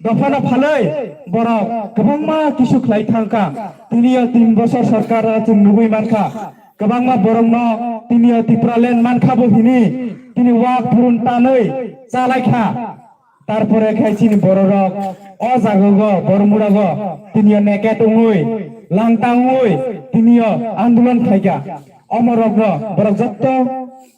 Dophano phalwi borok kwbangma kisu khlai thangkha. Tinio tin bosor sorkar o chwng nugwi mankha. Kwbangma borokno tinio Tipraland mankha bo hini, tini wak phurun tanwi chalaikha. Tarpore khai chini bororok o jagago, Bormurago tinio naked wngwi, langtang wngwi tinio andolon khaikha. Omorokno borok jotto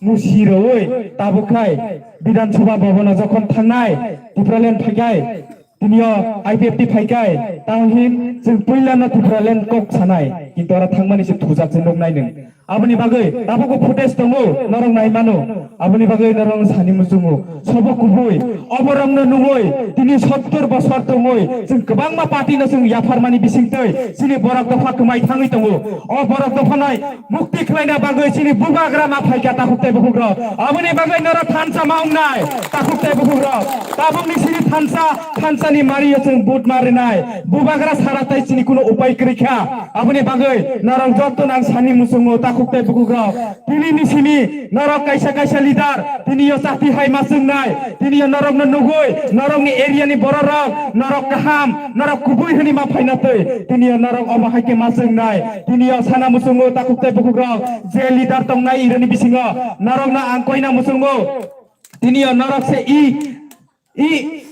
musi rwui tabuk khai Bidhan Sabha Bhavan o jokhon thangnai Tipraland phaikhai, tinio I P F T phaikhai, tamo hin chwng puilano Tipraland kok sanai, kintu oro thangmani se thujak se nuknai nwng. Aboni bagwi tabukbo footage tongo, norok nai mano. Aboni bagwi norok sani muchungo. Sobo kubui, oborokno nugwi, tini sottor bosor tongwi, chwng kwbangma party no chwng yapharmani bisingtwi, chini borok dopha kwmai thangwi tongo. O borok dopha nai mukti khlaina bagwi chini bubagra ma phaikha takhuk tei bukhukrok. Aboni bagwi norok thansa ma wngnai, takhuk tei bukhukrok. Tabukni chini thansa, thansani mario chwng vote ma rinai. Bubagra sara tai chini kuno upai kwrwi kha. Aboni bagwi norok jotto nang sani muchungo takhuk tei bukhukrok. Tini ni simi norok kaisa kaisa leader, tini yo chati hai ma chwngnai, tini yo norok no nugwi, norok ni area ni borok rok, norok kaham, norok kubui hwnwi ma phaina twi, tini yo norok omo hai khe ma chwngnai, tini yo sana muchungo takhuk tei bukhukrok, je leader tongnai ironi bisingo, norok no ang koina muchungo, tini yo norok se i I,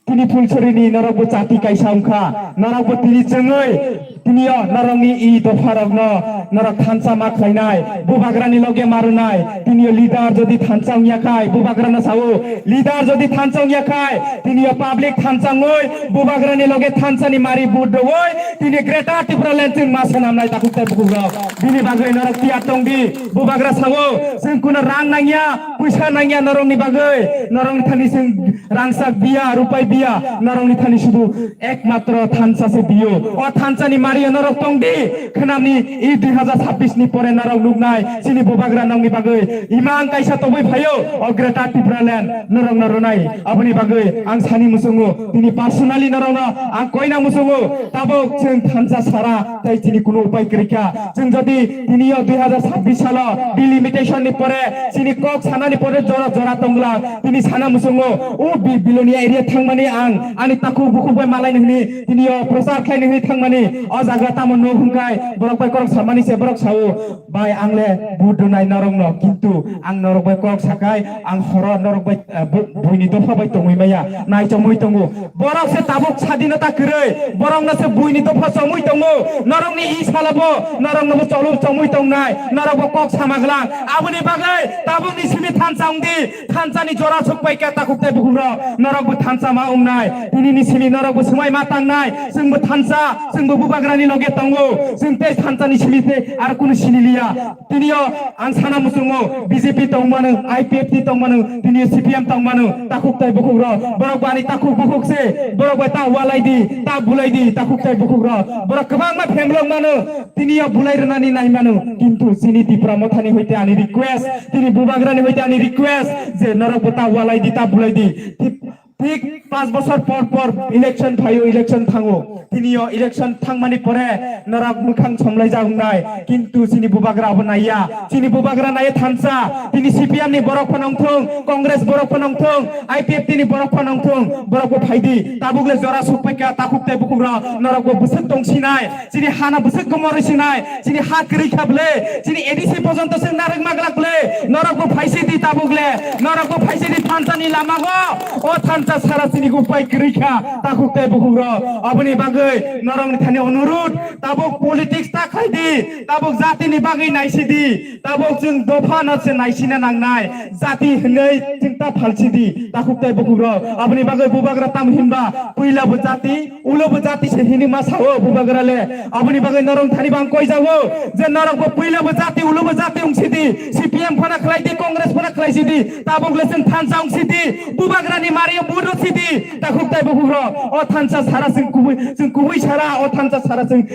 tini Phulsorini norokbo chati kaisa wngkha, norokbo tini chwngwi, tini o norokni i dopharokno norok thansa ma khlainai, bubagrani loge ma rwnai, tini o leader jodi thansa wngya khai, bubagrano sao, leader jodi thansa wngya khai, tini o public thansa wngwi, bubagrani loge thansani mari vote rwui, tini Greater Tipraland chwng ma swnamnai takhuk tei bukhukrok. Bini bagwi norok tiyar tongdi, bubagra sao, chwng kuno rang nangya, Puisa nangya norokni bagwi, norokni thani chwng rangchak biya, rupai biya, norokni thani sudu ekmatro thansa se biyo. O thansa ni mario norok tongdi, khwnamni i dui hazar chabbish ni pore norok nuknai, chini bubagra nokni bagwi imang kaisa tobwi phaio, o Greater Tipraland norokno rwnai. Aboni bagwi ang sani muchungo, tini personally norokno ang koina muchungo, tabuk chwng thansa sara tei chini kuno upai kwrwi kha. Chwng jodi tini o dui hazar chabbish salo delimitation ni pore chini kok sanani pore jora jora tongla, tini sana muchungo o bi-, Bilonia area thangmani ang ani takhuk bukhuk bai malaini hwnwi tini o prochar khlaini hwnwi thangmani o jaga tamo nuk hwnkhe borok bai korok samani se borok sao. Bai, ang le vote rwnai norokno, kintu ang norok bai kok sakai, ang horo norok bai, eh, bu-, buini dopha bai tongwi maya, nai chomwi tongo. Borok se tabuk sadinota kwrwi, borokno se buini dopha chomwi tongo. Norokni i sala bo norokno bo cholu chomwi tongnai, norok bo kok sama glang. Aboni bagwi tabukni simi thansa wngdi, thansani jora sukpai khe takhuk tei bukhukrok, norok bo thansa ma wngnai. Tinini simi norok bo swmai ma tangnai, chwng bo thansa, chwng bo bubagrani loge tongo, chwng tei thansani simi tei ar kunu sini liya. Tini o ang sana muchungo B J P tongmano, I P F T tongmano, tini o C P M tongmano, takhuk tai bukhuk rok. Borok bo ani takhuk bukhuk se, borok bai ta walai di, ta bulai di, takhuk tai bukhuk rok. Borok kwbangma phemlok mano, tini o bulai rwnani nai mano. Kintu chini Tipra Mothani hoite ani request, tini Bubagrani hoite ani request, je norok bo ta walai di, ta bulai di. Tip-, Thik panch bochor por por election phaio, election thango. Tini o election thangmani pore norok mwkhang somlai jak wngnai. Kintu chini bubagra abo naiya. Chini bubagra naiya thansa. Tini C P M ni borok phano wngthung, Congress borok phano wngthung, I P F T ni borok phano wngthung, borok bo phaidi. Tabuk le jora sukpaikha, takhuk tei bukhuk rok norok bo bwswk tongsinai. Chini hana bwswk gomoroi sinai, chini ha kwrwi kha bwle, chini A D C pojonto chwng narwk maglak bwle, norok bo phaisi di tabuk le, norok bo phaisi di thansa ni lama go, o thansa sara chini upai kwrwi kha, takhuk tei bukhuk rok. Aboni bagwi norok ni thani onurut, tabuk politics ta khai di, tabuk jati ni bagwi naisi di, tabuk chwng dopha no se naisina nangnai, jati hwnwi chwng ta phalsi di, takhuk tei bukhuk rok. Aboni bagwi bubagra tam hinba, puila bo jati, ulo bo jati se hini ma sao bubagra le. Aboni bagwi norok thani bang koi jago je norok bo puila bo jati, ulo bo jati wng sidi, C P M phana khlai di, Congress phana khlai sidi, tabuk le chwng thansa wng sidi, bubagra ni mario budo sidi, takhuk tai bukhuk rok. O thansa sara chwng kubui, chwng kubui sara, o thansa sara chwng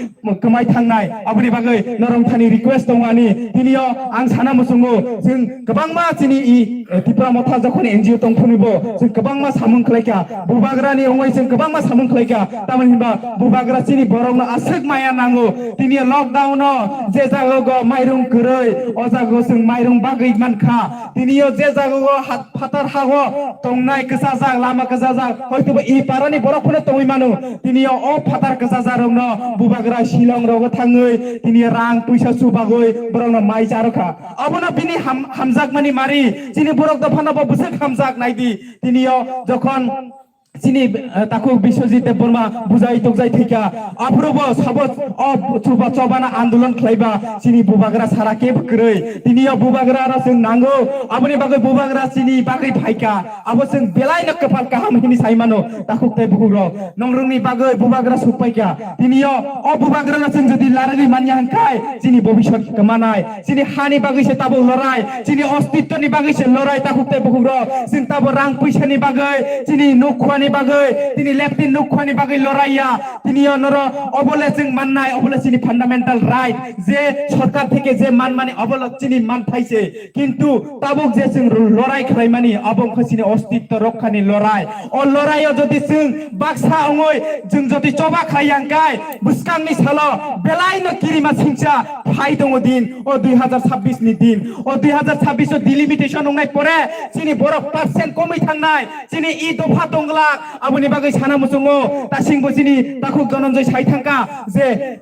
kwmai thangnai. Aboni bagwi norok thani request tongo ani, tini o ang sana muchungo chwng kwbangma chini i, eh, Tipra Motha jokhon N G O tongphuru bo chwng kwbangma samung khlaikha, bubagrani wngwi chwng kwbangma samung khlaikha, tamoni hinba bubagra chini borokno aswk maya nango. Tini lockdown o je jaga go mairung kwrwi, o jaga go chwng mairung bagwi mankha. Tini o je jaga go hat-, phatar hago tongnai kwchajak, lama kwchajak, hoito bo i parani borok phano tongwi mano. Tini o, o phatar kwchajak rokno bubagra Shillong rogo thangwi tini rang puisa chubagwi borokno mai charwkha. Abono bini ham-, hamjakmani mari, chini borok dophano bo bwswk hamjak naidi. Tini o jokhon chini, eh, takhuk Biswajit Debbarma bujai tukjai thwikha, aphuru bo sabo o chuba chobana andolon khlaiba chini bubagra sara kebo kwrwi. Tini o bubagra aro chwng nango, aboni bagwi bubagra chini bagwi phaikha, abo chwng belai no kwpal kaham hini sai mano takhuk tei bukhuk rok. Nongrokni bagwi bubagra sukpaikha. Tini o, o bubagrano chwng jodi larwi manya hwnkhe, chini bobiswt kwmanai. Chini hani bagwi se tabuk lorai, chini ostitwni bagwi se lorai, takhuk tei bukhuk rok. Chwng tabuk rang puisani bagwi, chini nukhuani bagwi, chini leptin nukhuani bagwi lorai ya. Tini o noro obole chwng mannai, obole chini fundamental right. Je sorkar theke je manmani obole chini manthai se. Kintu tabuk je chwng lorai khlaimani, abo wngkha chini ostitto rokhani lorai. O loraio jodi chwng baksa wngwi chwng jodi choba khlai ya hwnkhe, bwskangni salo belaino kirima singcha phai tongo din, o dui hazar chabbish ni din. O dui hazar chabbish o delimitation wngnai pore chini borok percent komwi thangnai, chini i dopha tongglak, aboni bagwi sana muchungo. Tasingbo chini takhuk Dhananjay sai thangkha je,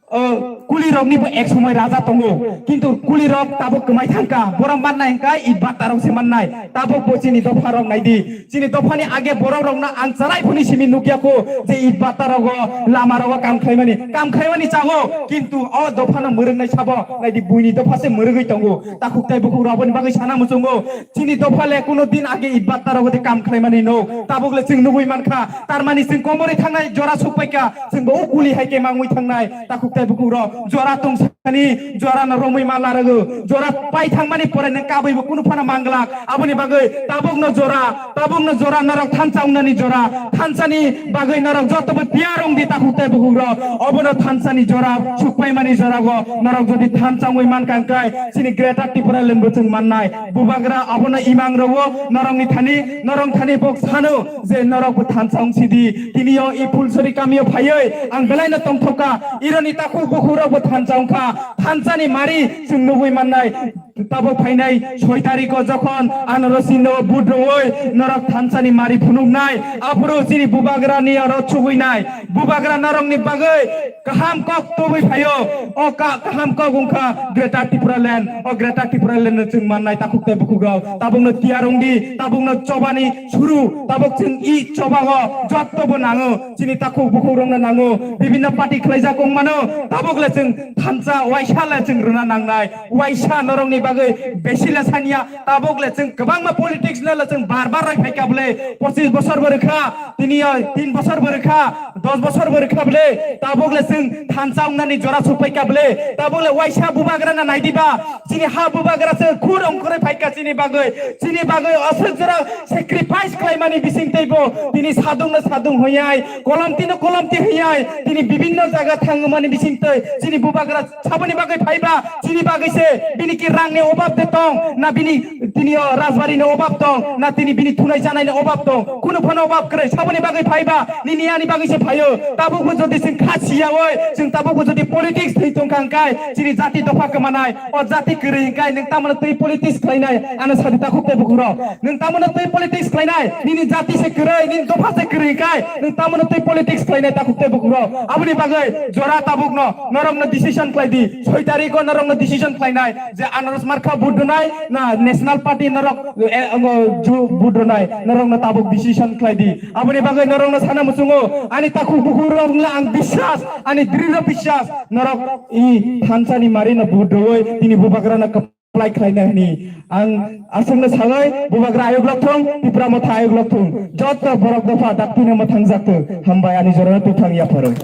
o, kulirokni bo ek somoi raja tongo, kintu kulirok tabuk kwmai thangkha, borok mannai hwnkhe id batarok se mannai, tabuk bo chini dopharok naidi, chini dophani age borokrokno ang chwrai phuni simi nukya kho je id batarogo, lamarogo kam khlaimani, kam khlaimani chago, kintu o dophano mwrwngnai sabo naidi buini dopha se mwrwgwi tongo, takhuk tai bukhuk rok aboni bagwi sana muchungo. Chini dopha le kuno din age id batta rogo de kam khlaimani no. Tabuk le chwng nugui mankha. Tarmani chwng komorwi thangnai jora sukpaikha. Chwng bo o kuli hai khe mangwi thangnai. Takhuk Tei bukhuk rok jora tungsani jora no romwi ma larago, jora pai thangmani pore nang kabwi bo kunu phano manglak. Aboni bagwi tabuk no jora, tabuk no jora norok thansa wngnani jora, thansani bagwi norok joto bo tiyar wng di takhuk tei bukhuk rok. Obono thansani jora, sukpaimani jora go norok jodi thansa wngwi man kha hwnkhe chini Greater Tipraland bo chwng mannai. Bubagra abono imang rogo norokni thani, norok thani bo sano je norok bo thansa wng sidi. Tini o i Phulsuri kamio phaiwi ang belai no tongthok kha. Ironi takhuk bukhuk rok bo thansa wng kha. Thansani mari chwng nugwi mannai. Tabuk phainai soi tarikh o jokhon anorosino vote rwwi norok thansani mari phunuknai. Aphuru chini bubagrani oro chugwinai. Bubagra norokni bagwi kaham kok tubui phaio. O ka-, kaham kok wngkha Greater Tipraland. O Greater Tipraland no chwng mannai takhuk tei bukhuk rok. Tabukno tiyar wng di, tabukno chobani suru, tabuk chwng i chobago jotto bo nango. Chini takhuk bukhuk rokno nango. Bibinno party khlaijak wng mano. Tabuk le chwng thansa waisa le chwng rwna nangnai. Waisa norokni bagwi besi le sanya. Tabuk le chwng kwbangma politics no le chwng bar bar roi phaikha bwle. Pochis bosor bo rwkha, tini o tin bosor bo rwkha. Dos bosor bo rwkha bwle, tabuk le chwng thansa wngnani jora sokpai kha bwle, tabuk le waisa bubagra na nai diba, chini ha bubagra se khur ongkhorwi phai kha chini bagwi, chini bagwi aswk jora sacrifice khlaimani bising teibo tini sadung no sadung hoyai, kolomti no kolomti hoyai, tini bibinno jaga thangmani bising tei chini bubagra saboni bagwi phaiba, chini bagwi se bini ki rangni obab de tong, na bini tini o rajbari ni obab tong, na tini bini thunai chanai ni obab tong, kunu phano obab kwrwi, saboni bagwi phaiba, nini ani bagwi se phaio, tabukbo jodi chwng kha siya oi, chwng tabukbo jodi politics thwi tong kha hwnkhe, chini jati dopha kwmanai, o jati kwrwi hwnkhe, nwng tamano twi politics khlainai, ano sadi takhuk tei bukhuk rok, nwng tamano twi politics khlainai, nini jati se kwrwi, nini dopha se kwrwi hwnkhe, nwng tamano twi politics khlainai takhuk tei bukhuk rok, aboni bagwi jora tabukno, norokno decision khlai di, soi tarikh o norokno decision khlainai, je Anaros Markha vote rwnai na National Party norok, eh, omo ju vote rwnai, norokno tabuk decision khlai di. Aboni bagwi norokno sana muchungo, ani takhuk bukhuk rok wngla ang biswas, ani drirw biswas, norok i thansani mari no vote rwwi tini bubagra no kwplai khlaina hini. Ang aswkno sawi bubagra ayuk lok thung, Tipra Motha ayuk lok thung, joto borok dopha dakti no mwthang jak thung. Hambai ani jorano twi thang yapharo.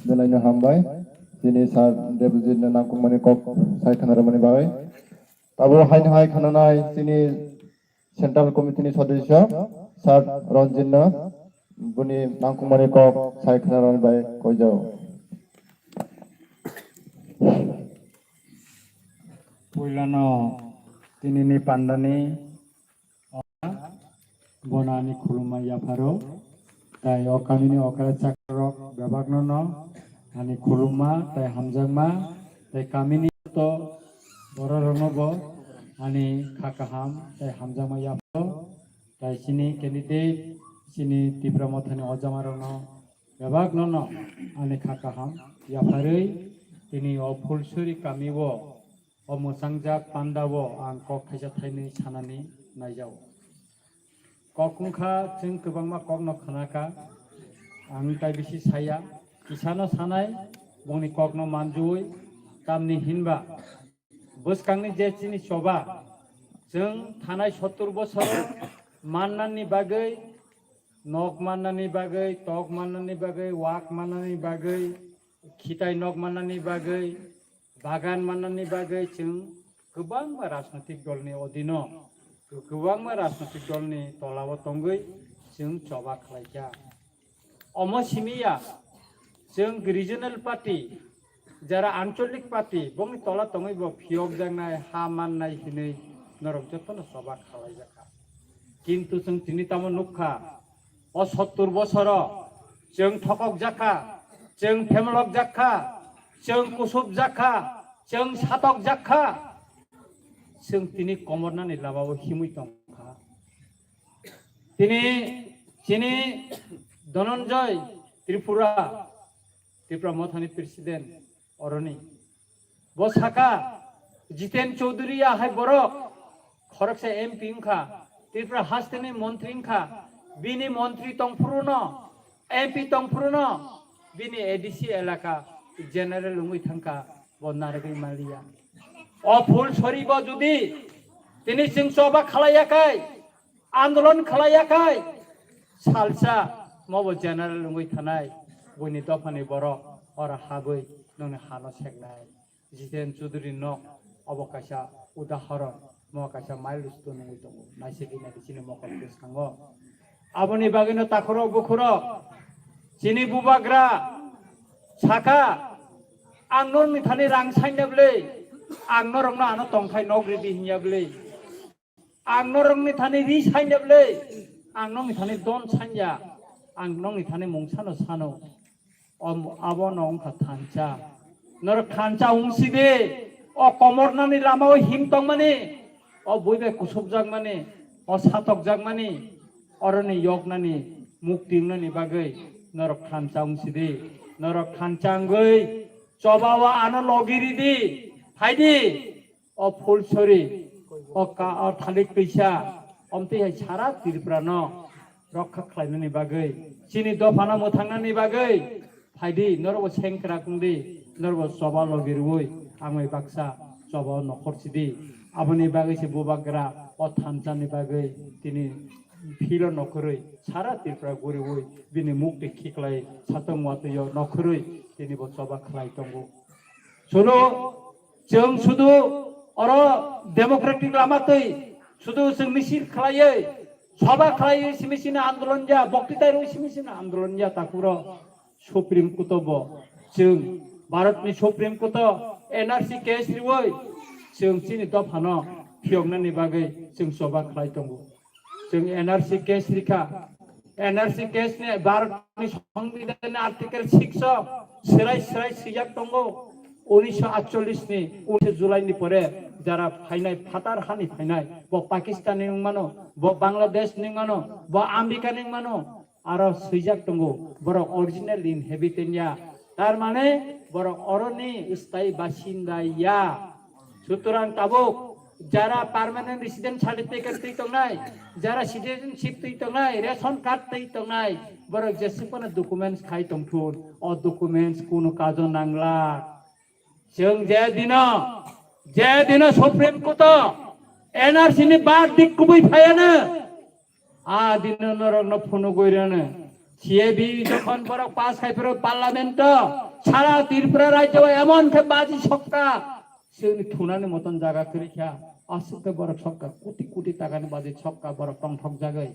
Belai no hambai. Chini sir Debjit no nangkukmani kok sai khna rwmani bagwi. Tabuk haino hai khna nai chini Central Committee ni sodosyo sir Ranjit no buni nangkukmani kok sai khna rwmani bagwi koi jago. Puilano tinini pandani bono ani khulumma yapharo, tai o kamini okra chakrok bebakno no ani khulumma tai hamjakma, tai kamini to bororokno bo ani kha kaham tai hamjakma yapharo, tai chini candidate chini Tipra Mothani ojamarokno bebakno no ani kha kaham yapharwi tini o Phulsuri kamio o mwchangjak pandao ang kok thaisa thainwi sanani naijago. Kok wngkha chwng kwbangma kokno khnakha, ang tai bisi saya, kisano sanai bongni kokno manjui, tamni hinba bwskangni je chini choba, chwng thanai sottur bosoro mannani bagwi, nok mannani bagwi, tok mannani bagwi, wak mannani bagwi, khitai nok mannani bagwi, bagan mannani bagwi chwng kwbangma rajnotik dolni odino, kwbangma rajnotik dolni tolao tongwi chwng choba khlaikha. Omo simi ya, chwng regional party, jara anchalik party, bongni tola tongwi bo phiyokjaknai, ha mannai hinwi norok jotono choba khlaijakha. Kintu chwng tini tamo nukha, o sottur bosoro chwng thokokjakha, chwng phemlokjakha, chwng kusupjakha, chwng satokjakha, chwng tini komornani lamao himwi tongkha. Tini chini Dhananjay Tripura, Tipra Mothani president oroni. Bo saka Jiten Chaudhary ya hai borok khoroksa M P wngkha, Tripura hasteni montri wngkha, bini montri tongphuru no, M P tongphuru no, bini A D C elaka general wngwi thangkha, bo narwgwi manliya. O Phulsori bo jodi tini chwng choba khlaiya khai, andolon khlaiya khai, salsa mobo general wngwi thanai, buini dophani borok oro habwi nongni hano seknai. Jiten Chaudhary nok obo kaisa udahoron, mo kaisa milestone wngwi tongo, naisik ina chini mokol bwskango. Aboni bagwino takhurok bukhurok chini bubagra saka, ang norokni thani rang saina bwle, ang norokno ano tongthai nok ridi hinya bwle. Ang norokni thani ri saina bwle, ang nokni thani don sanya, ang nokni thani mungsano sano. Om-, abono wngkha thansa. Norok thansa wngsidi, o komornani lamao him tongmani, o buibai kusupjakmani, o satokjakmani, oroni yoknani, mukti wngnani bagwi norok thansa wngsidi, norok thansa wngwi chobao ano logi ridi, phaidi. O Phulsori, o ka, o thalik twisa, omtwi hai sara Tripura no rokha khlainani bagwi, chini dophano mwthangnani bagwi, phaidi, norbo sengkrak wngdi, norbo choba logi rwui, ang bai baksa choba o nokhor sidi. Aboni bagwi se bubagra o thansa ni bagwi tini philo nokhorwi sara Tripura guriui bini mukti khiklai satong watwi o nokhorwi tini bo choba khlai tongo. Sudu, chwng sudu oro democratic lama twi sudu chwng misil khlaiwi, soba khlaiwi simi sini andolon ya, boktitai rwi simi sini andolon ya, takuro Supreme Court o bo chwng Bharat ni Supreme Court o N R C case riwi chwng chini dophano phiyoknani bagwi chwng soba khlai tongo. Chwng N R C case rikha. N R C case ni Bharat ni Songbidan ni Article six o swrai swrai swijak tongo. Unisho atchollish ni unisho July ni pore jara phainai, phatar hani phainai, bo Pakistan ni wngmano, bo Bangladesh ni wngmano, bo America ni wngmano, aro swijak tongo, borok original inhabitant ya. Tar mane borok oroni sthayi basinda ya. Sutrang tabuk jara permanent resident certificate twi tongnai, jara citizenship twi tongnai, ration card twi tongnai, borok jeswk phano documents khai tongthun, o documents kunu kajo nangla. Chwng je dino, je dino Supreme Court o N R C ni bar dik kubui phaiano, a dino norokno phunugwi rwno. C A B jokhon borok pass khai phuru parliament o, sara Tripura rajyo o emon khe baji sokka, chwngni thunani moton jaga kwrwi kha, aswk khe borok sokka, koti koti takani baji sokka borok tongthok jagwi.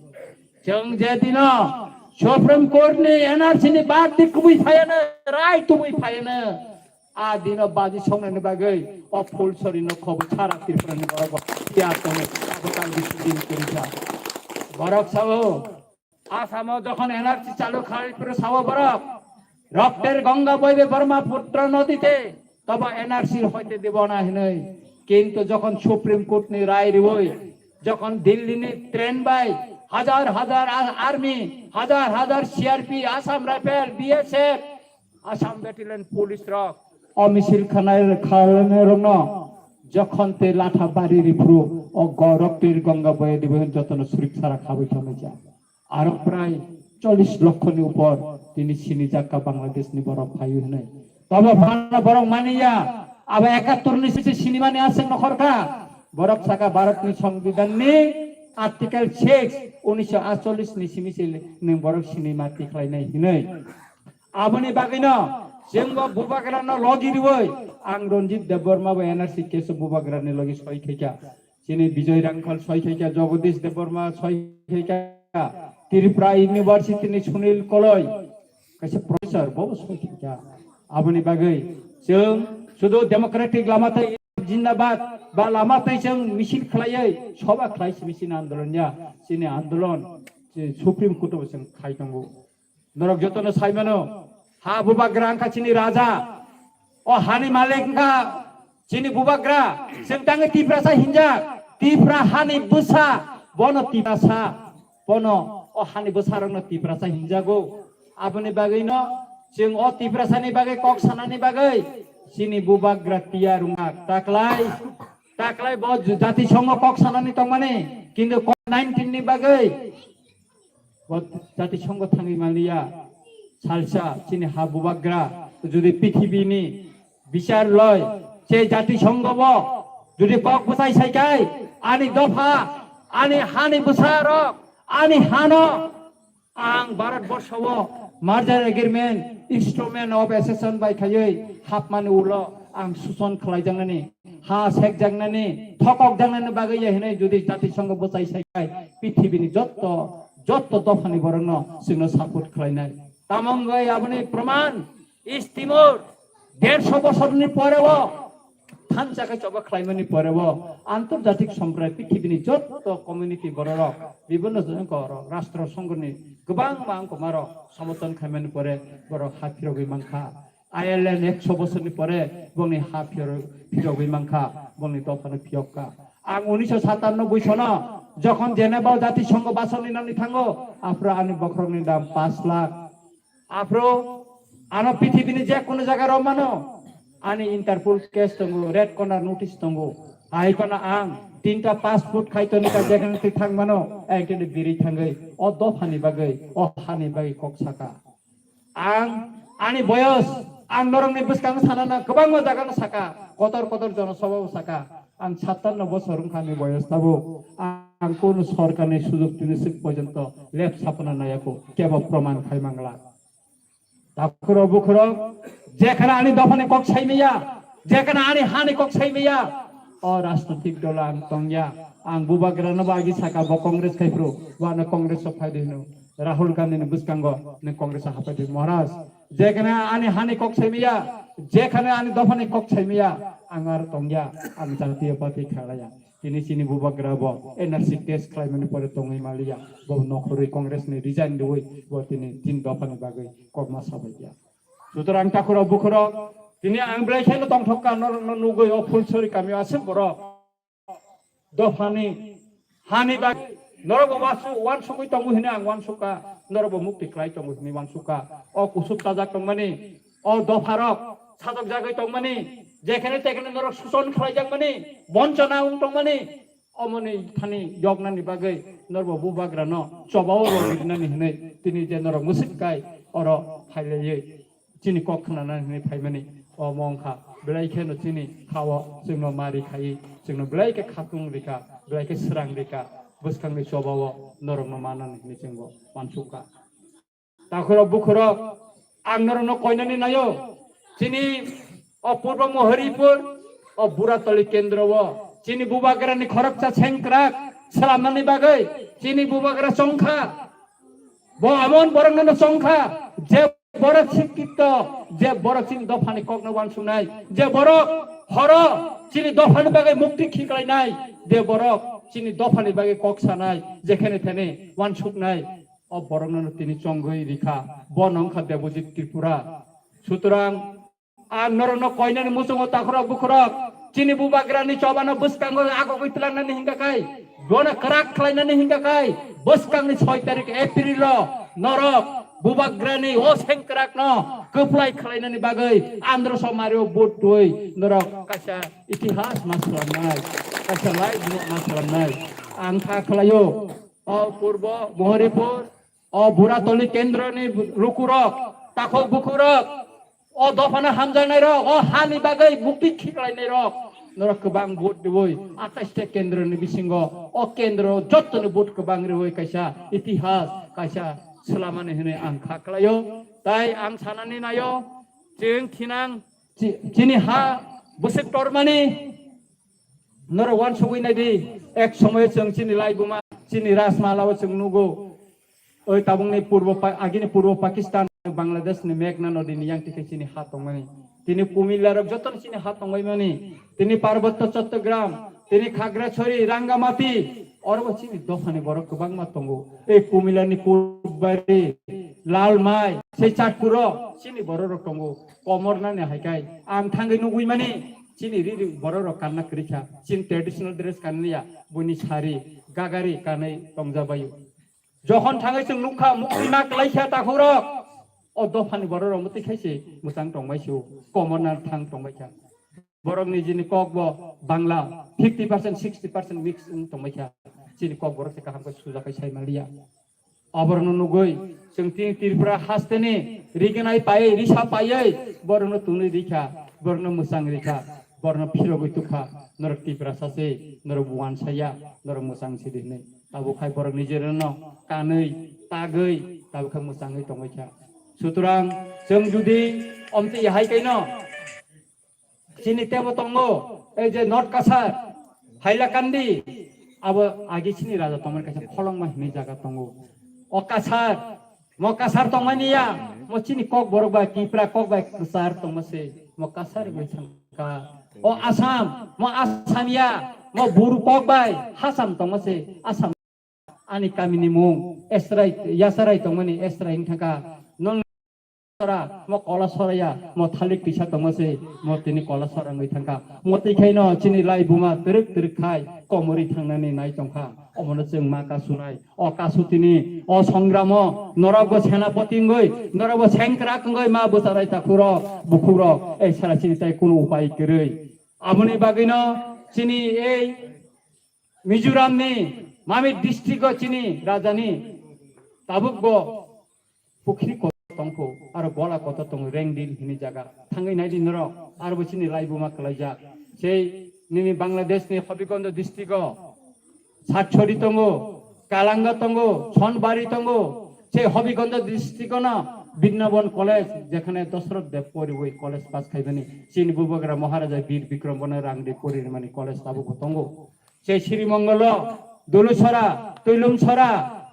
Chwng je dino Supreme Court ni N R C ni bar dik kubui phaiano, rai tubui phaiano, a dino baji songnani bagwi o Phulsori no khobo sara Tripura ni borok bo tiyar tongo, abo tal bisi din kwrwi kha. Borok sao, Asamo jokhon N R C chalu khai phuru sao borok, "Rokter Ganga boibe Brahmaputra nodite, tobo N R C hoite dibo na" hinwi. Kintu jokhon Supreme Court ni rai riwi, jokhon Delhi ni train bai hajar hajar a-, army, hajar hajar C R P, Assam Rifle, B S F, Assam Battalion Police rok o misil khanai khalnai rokno jokhon te latha bari riphuru o gorok twi Ganga boya dibo hin jotono surik sara khabai khamai ja. Aro prai chollish lokho ni upor tini sini jakka Bangladesh ni borok phaio hinai. Tobo phano borok mani ya, abo ekattor ni sisi sinimani aswk nokhor kha. Borok saka Bharat ni Songbidan ni Article six, unisho atchollish ni simi se nwng borok sinima tikhlai nai hinai. Aboni bagwino chwngbo bubagrano logi riwi ang Ranjit Debbarma bo N R C case o bubagrani logi soi khaikha. Chini Bijoy Rangkhal soi khaikha, Jagadish Debbarma soi khaikha, Tripura University ni Sunil Koloi, kaisa professor, bo soi khaikha. Aboni bagwi chwng sudu democratic lama tei jindabad ba lama tei chwng misil khlaiwi soba khlai simi chini andolon ya, chini andolon, chini Supreme Court o chwng khai tongo. Norok jotono sai mano, ha bubagra wngkha chini raja, o hani malik wngkha chini bubagra, chwng tangwi Tiprasa hinjak, Tipra hani bwsa, bono Tiprasa, bono o hani bwsarokno Tiprasa hinjago. Aboni bagwino chwng o Tiprasani bagwi kok sanani bagwi chini bubagra tiyar wngkha. Taklai, taklai bo jatisongo kok sanani tongmani, kintu covid nineteen ni bagwi bo jatisongo thangwi manliya. salsa chini ha bubagra jodi pithibini bichar loi, se jatisongho bo jodi kok bwchai saikai, ani dopha, ani hani bwsarok, ani hano ang Bharat Borsho o merger agreement, instrument of accession bai khaiwi hapmani ulo ang suson khlaijaknani, ha sekjaknani, thokokjaknani bagwi ya hinwi jodi jatisongho bwchai saikai, pithibini jotto, jotto dophani borokno chwngno support khlainai. Tamo wngwi aboni proman East Timor derso bosorni pore o thansa khe choba khlaimani pore o antorjatik sompradai pithibini jotto community bororok bibhinno jongkorok rastro songhoni kwbangma wngkoma rok somorthon khaimani pore borok ha phirogwi mankha. Ireland ekso bosorni pore bongni ha phiro-, phirogwi mankha, bongni dophano phiyokka. Ang unisho satanno bui sono jokhon Geneva o jatisongho basoni nani thango, aphuru ani bokhorokni dam pash lakh. Aphuru ano pithibini je kono jaga rw mano, ani Interpol case tongo, red corner notice tongo. Hai kono ang tinta passport khai toni ka jekhane thwi thang mano, ang tini biri thangwi o dophani bagwi, o hani bagwi kok saka. Ang ani boyos, ang norokni bwskango sanana kwbangma jagano saka, kotor kotor jonosabhao saka. Ang satanno bosor wngkha ani boyos tabuk. Ang kono sorkarni sujog tini swk porjonto lep sapna nayako, kebo proman khai mangla. Takhurok bukhurok, jekhane ani dophani kok saimaya, jekhane ani hani kok saimaya, o rajnotik dolo ang tongya. Ang bubagrano bo agi saka bo Congress khai phuru, bo ano Congress o phai di hino. Rahul Gandhi ni bwskango ni Congress o hapai di Maharaj. Jekhane ani hani kok saimaya, jekhane ani dophani kok saimaya, ang aro tongya, ang jatiyo party khalaya. Tini chini bubagra bo N R C case khlaimani pore tongwi maliya. Bo nokhorwi Congress ni resign riwi bo tini tin dophani bagwi kokma sabaiya. Sutorang takhurok bukhurok, tini ang belai kheno tongthokka norokno nugwi o Phulsori kamio aswk borok dophani hani bagwi norokbo wasu-, wansugwi tongo hwnwi ang wansukha, norokbo mukti khlai tongo hwnwi wansukha. O kusuk chajak tongmani, o dopharok sajokjagwi tongmani, jekhane tekhane norok suson khlaijakmani, bonchona wng tongmani, omoni thani yoknani bagwi norbo bubagrano chobao rwrwinani hwnwi tini je norok mwswk kai oro phailaiwi chini kok khnana hwnwi phaimani omo wngkha. Belai kheno chini khao chwngno mari khaiwi chwngno belai khe khatung rikha, belai khe srang rikha, bwskangni chobao norokno manani hwnwi chwngbo wansukha. Takhurok bukhurok, ang norokno koinani naio. Chini o Purbo Mohoripur, o Buratoli kendro o chini bubagrani khoroksa sengkrak slamnani bagwi chini bubagra chongkha. Bo amon borokno chongkha, je borok sikkito, je borok chini dophani kokno wansuknai, je borok horo chini dophani bagwi mukti khiklainai, je borok chini dophani bagwi kok sanai, jekhane thene wansuknai. O borokno tini chongwi rikha, bo nongkha Debojit Tripura. Sutorang ang norokno koinani muchungo takhurok bukhurok, chini bubagrani chobano bwskango agogwi tlangnani hingka kai, bono kwrak khlainani hingka kai, bwskangni soi tarik April o norok bubagrani o sengkrakno kwplai khlainani bagwi androso mario vote twi norok kaisa itihas ma slamnai, kaisa laibuma ma slamnai. Ang kha khlaio. O Purbo Mohoripur, o Buratoli kendroni rukurok, takhuk bukhurok, o dophano hamjaknairok, o hani bagwi mukti khiklainairok, norok kwbang vote riwi, atais ta kendroni bisingo, o kendro jottoni vote kwbang riwi kaisa itihas, kaisa slamani hwnwi ang kha khlaio. Tai ang sanani naio, chwng thinang, chi-, chini ha bwswk tormani, norok wansugwi naidi, ek somoyo chwng chini laibuma, chini Rajmala o chwng nugo. Oi tabukni purbo Pa-, agini purbo Pakistan, Bangladesh ni Meghna nodi ni yang tike chini ha tongmani. Tini Kumilla rok jotono chini ha tongbaimani. Tini Parbotto Chattogram, tini Khagrachari, Rangamati, oro bo chini dophani borok kwbangma tongo. Ei Kumilla ni Kutbari, Lalmai, sei Chatpuro chini borok rok tongo. Komorna ni hai kai ang thangwi nugwi mani. Chini riri borok rok kanna kwrwi kha. Chini traditional dress kanliya, buini sari, gagari kanwi tongjabaio. Jokhon thangwi chwng nukha, mukti ma kwlai kha takhurok. O dophani borok rok mwtwi khai se mwchang tongbai se o, komorna thang tongbai kha. Borok ni jini kok bo Bangla fifty percent, sixty percent mix wng tongbai kha. Chini kok borok se kaham khe suja khai sai manliya. Oborokno nugwi chwng tini Tripura hasteni rignai paiwi, risa paiwi borokno twnwi rikha, borokno mwchang rikha, borokno phirogwi tukha. Norok Tiprasa se, norok bo wansaya, norok mwchang sidi hwnwi. Tabuk khai borok nijorno kanwi, tagwi, tabuk khai mwchangwi tongwi kha. Sutrang chwng judi omtwi hai kaino chini tebo tongo, ei je North Kasar, Hailakandi, abo agi chini raja tongmani kaisa Kholongma hinwi jaga tongo. O Kasar, mo Kasar tongmani ya, mo chini Kokborok bai, Tipra kok bai kwchar tongma se, mo Kasar bai thangkha. O Assam, mo Assam ya, mo Buru kok bai Hasam tongma se, Assam. Ani kamini mung Esrai, Yasarai tongmani Esrai wngkha kha. Nong sora, mo Kola soraya, mo thalik tisa tongma se, mo tini Kola sora wngwi thangkha. Mo twi khaino chini lai buma twrwk twrwk khai komorwi thangnani nai tongkha. Omono chwng ma kasunai. O kasu tini, o songramo, norokbo senapoti wngwi, norokbo sengkrak wngwi ma bwcharai takhurok, bukhukrok, ei sara chini tai kunu upai kwrwi. Aboni bagwino chini ei Mizoramni Mamit district-o chini rajani tabukbo pukhri kotor tongkho, aro gola kotor tongo, Rengdil hini jaga. Thangwi naidi norok, aro bo chini laibuma kwlaijak. Sei nini Bangladeshni Hobiganja district-o Satchori tongo, Kalanga tongo, Sonbari tongo. Sei Hobiganja district-o no Brindaban College, jekhane Dosroth Dev poriwi college pass khaibani, chini bubagra Maharaja Bir Bikram bono rang di pori rimani college tabukbo tongo. Sei Srimongolo, Dulusora, Twilumsora,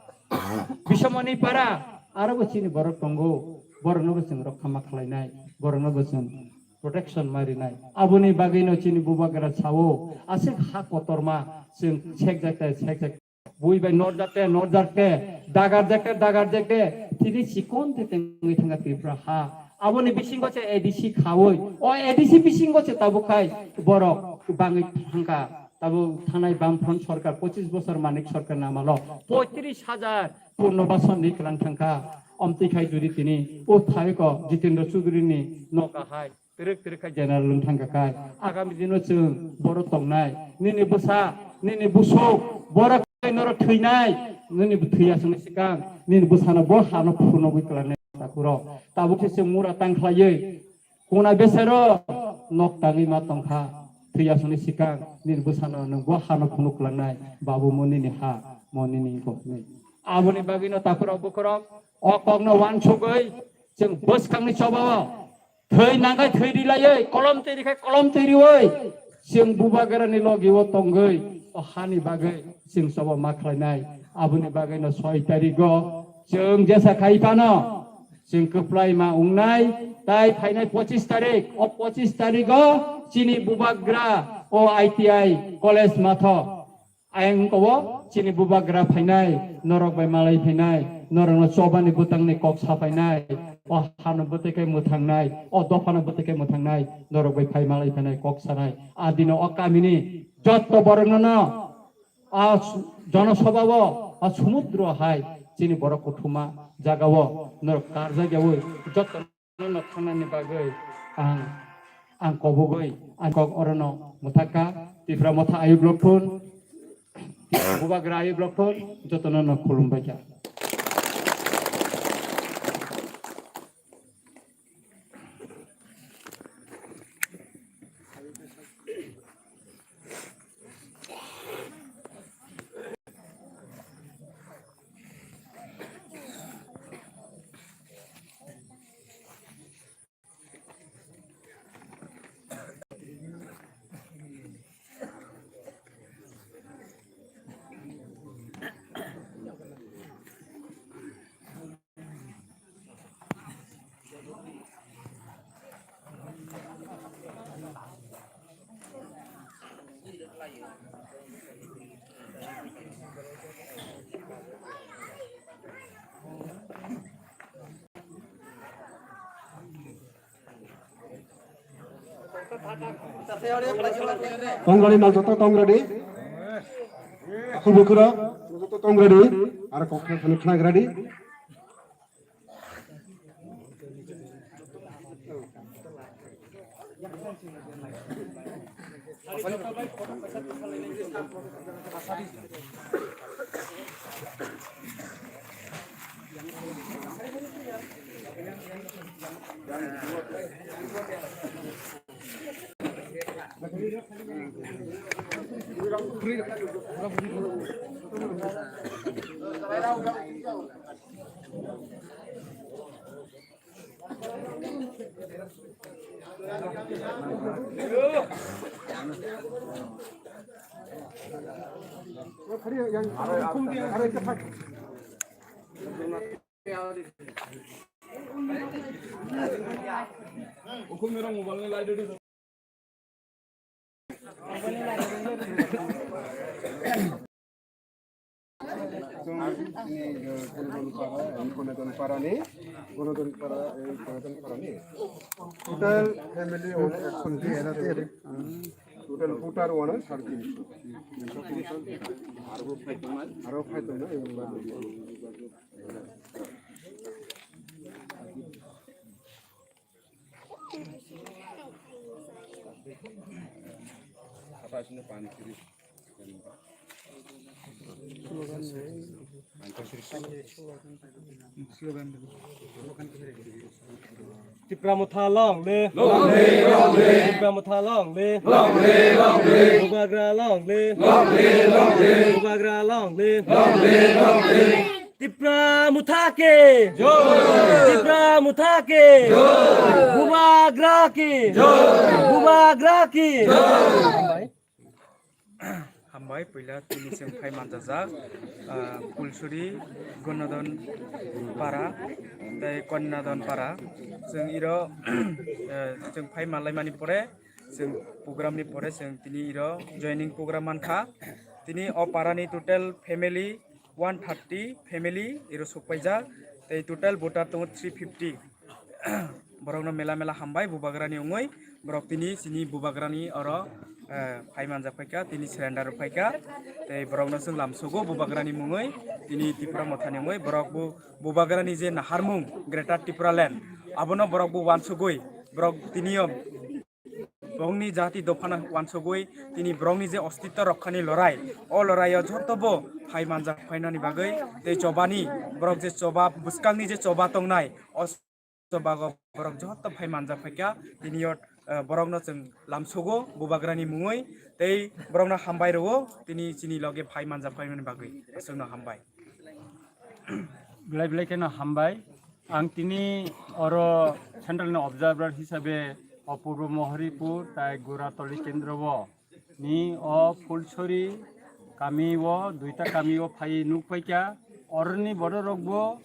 Bisomoni Para, aro bo chini borok tongo, borokno bo chwng rokha ma khlainai, borokno bo chwng protection ma rinai. Aboni bagwino chini bubagra sao, aswk ha kotorma chwng sekjakte, sekjak, bui bai norjakte, norjakte, dagarjakte, dagarjakte, tini chikon te tengwi thangkha Tripura ha. Aboni bisingo se A D C khaui, o A D C bisingo se tabuk khai borok bangwi thangkha. Tabuk thanai Bamfront sorkar, pochis bosor Manik sorkar namalo poitris hajar purnobason ni kwlang thangkha. Omtwi khai juri tini o thaiko Jitendra Chaudhary ni noka hai twrwk twrwk khai general wng thangkha khai. Agami dino chwng borok tongnai, nini bwsa, nini busuk, borok kai norok thwinai, nini thwiya songni swkang nini bwsano bo hano phunugwi kwlangnai takhurok. Tabuk khe chwng mura tang khlaiwi Kuna besero nok tangwi ma tongkha, thwi aswkni swkang nini bwsano nwng bo hano phunuk kwlangnai, babu mo nini ha, mo nini wngkok hinwi. Aboni bagwino takhurok bukhurok o kokno uansugwi chwng bwskangni chobao thwi nangkhai thwi rilaiwi, kolom twi rikhai kolom twi riwi chwng bubagrani logio tongwi o hani bagwi chwng choba ma khlainai. Aboni bagwino soi tarigo chwng jesa khai phano chwng kwplai ma wngnai, tai phainai pochis tarik, o pochis tarigo chini bubagra o I T I college matho. Ayang wngkha o chini bubagra phainai, norok bai malai phainai, norokno chobani bwtangni kok saphainai, o hano bwtwi khe mwthangnai, o dophano bwtwi khe mwthangnai, norok bai phai malai phainai kok sanai. A dino o kamini jotto borokno no a su-, jonosabhao, a sumudro hai chini borok kuthuma jagao norok karjak yaui jotto no thangnani bagwi ang, ang kobogwi ang kok orono mwthakha. Tipra Motha Ayu Block thun, Bubagra Ayu Block thun, jotono no khulumbai kha. Tongradi nang joto tongradi. Aku bukuro joto tongradi. Aro kok khana khana gradi. Chwng ini, eh, Gunodon para, eh, Gunodon para ni, Gunodon para, eh, Gunodon para ni. Total family of total voter one thirty. Aro phai tongna, aro phai tongna, eh, Tipra Motha long live. Long live, long live. Tipra Motha long live. Long live, long live. Bubagra long live. Long live, long live. Bubagra long live. Long live, long live. Tipra Motha ki jai. Tipra Motha ki jai. Bubagra ki jai. Bubagra ki jai. Hambai, puila tini chwng phai manjajak, ah, Pulsuri, Gonodon para, tei Konyadon para. Chwng iro, eh, chwng phai manlaimani pore, chwng program ni pore chwng tini iro joining program mankha. Tini o para ni total family one thirty family iro sokpaijak, tei total voter tongo three fifty. Borokno mela mela hambai bubagrani wngwi, borok tini chini bubagrani oro, eh, phai manjak phaikha, tini surrender rw phaikha, tei borokno chwng lamsogo bubagrani mungwi, tini Tipra Mothani wngwi, borok bo bubagrani je naharmung Greater Tipraland, abono borok bo wansugwi, borok tiniyo borokni jati dophano wansugwi tini borokni je ostitto rokhani lorai, o loraio jotobo phai manjak phainani bagwi tei chobani borok je choba bwskangni je choba tongnai, o chobago borok joto phai manjak phaikha, tiniyo, eh, borokno chwng lamsogo bubagrani mungwi tei borokno hambai rwo tini chini loge phai manjak phaimani bagwi aswkno hambai. Belai belai kheno hambai. Ang tini oro central ni observer hisabe o Purbo Mohoripur tai Guratoli kendro o ni o Phulsuri kami o duita kami o phai nuk paikha. Oroni borok rok bo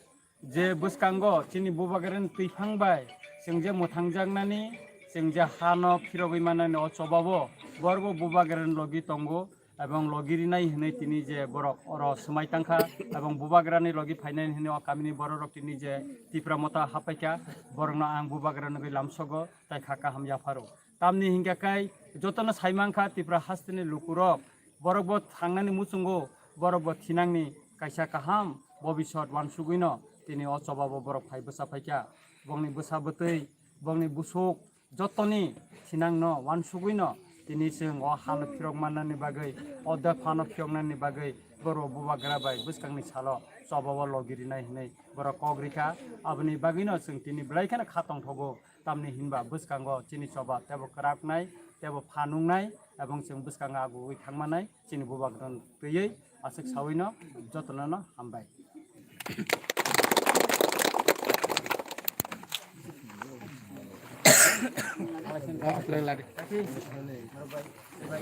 je bwskango chini bubagrani twiphang bai chwng je mwthangjaknani, chwng je hano phirogwi mannani o chobao borok bo bubagrani logi tongo. Ebong logi rinai hinwi tini je borok oro swmai tangkha, ebong bubagrani logi phainai hinwi o kamini borok rok tini je Tipra Motha hapaikha, borokno ang bubagrani lamsogo tai kha kaham yapharo. Tamni hinkha khe jotono sai mankha Tipra hasteni lukurok, borok bo thangnani muchungo, borok bo thinangni kaisa kaham bobisot wansugwino tini o chobao borok phai bwsa phaikha. Bongni bwsa bwtwi, bongni busuk, jotoni sinangno wansugwino tini chwng o hano phirok mannani bagwi, o dophano phiyoknani bagwi borok bubagra bai bwskangni salo chobao logi rinai hinwi borok kok rikha. Aboni bagwino chwng tini belai kheno kha tongthogo, tamni hinba bwskango chini choba teibo kwraknai, teibo pha nungnai, ebong chwng bwskango agugwi thangmanai. Chini bubagrano twiwi aswk sawino jotono no hambai.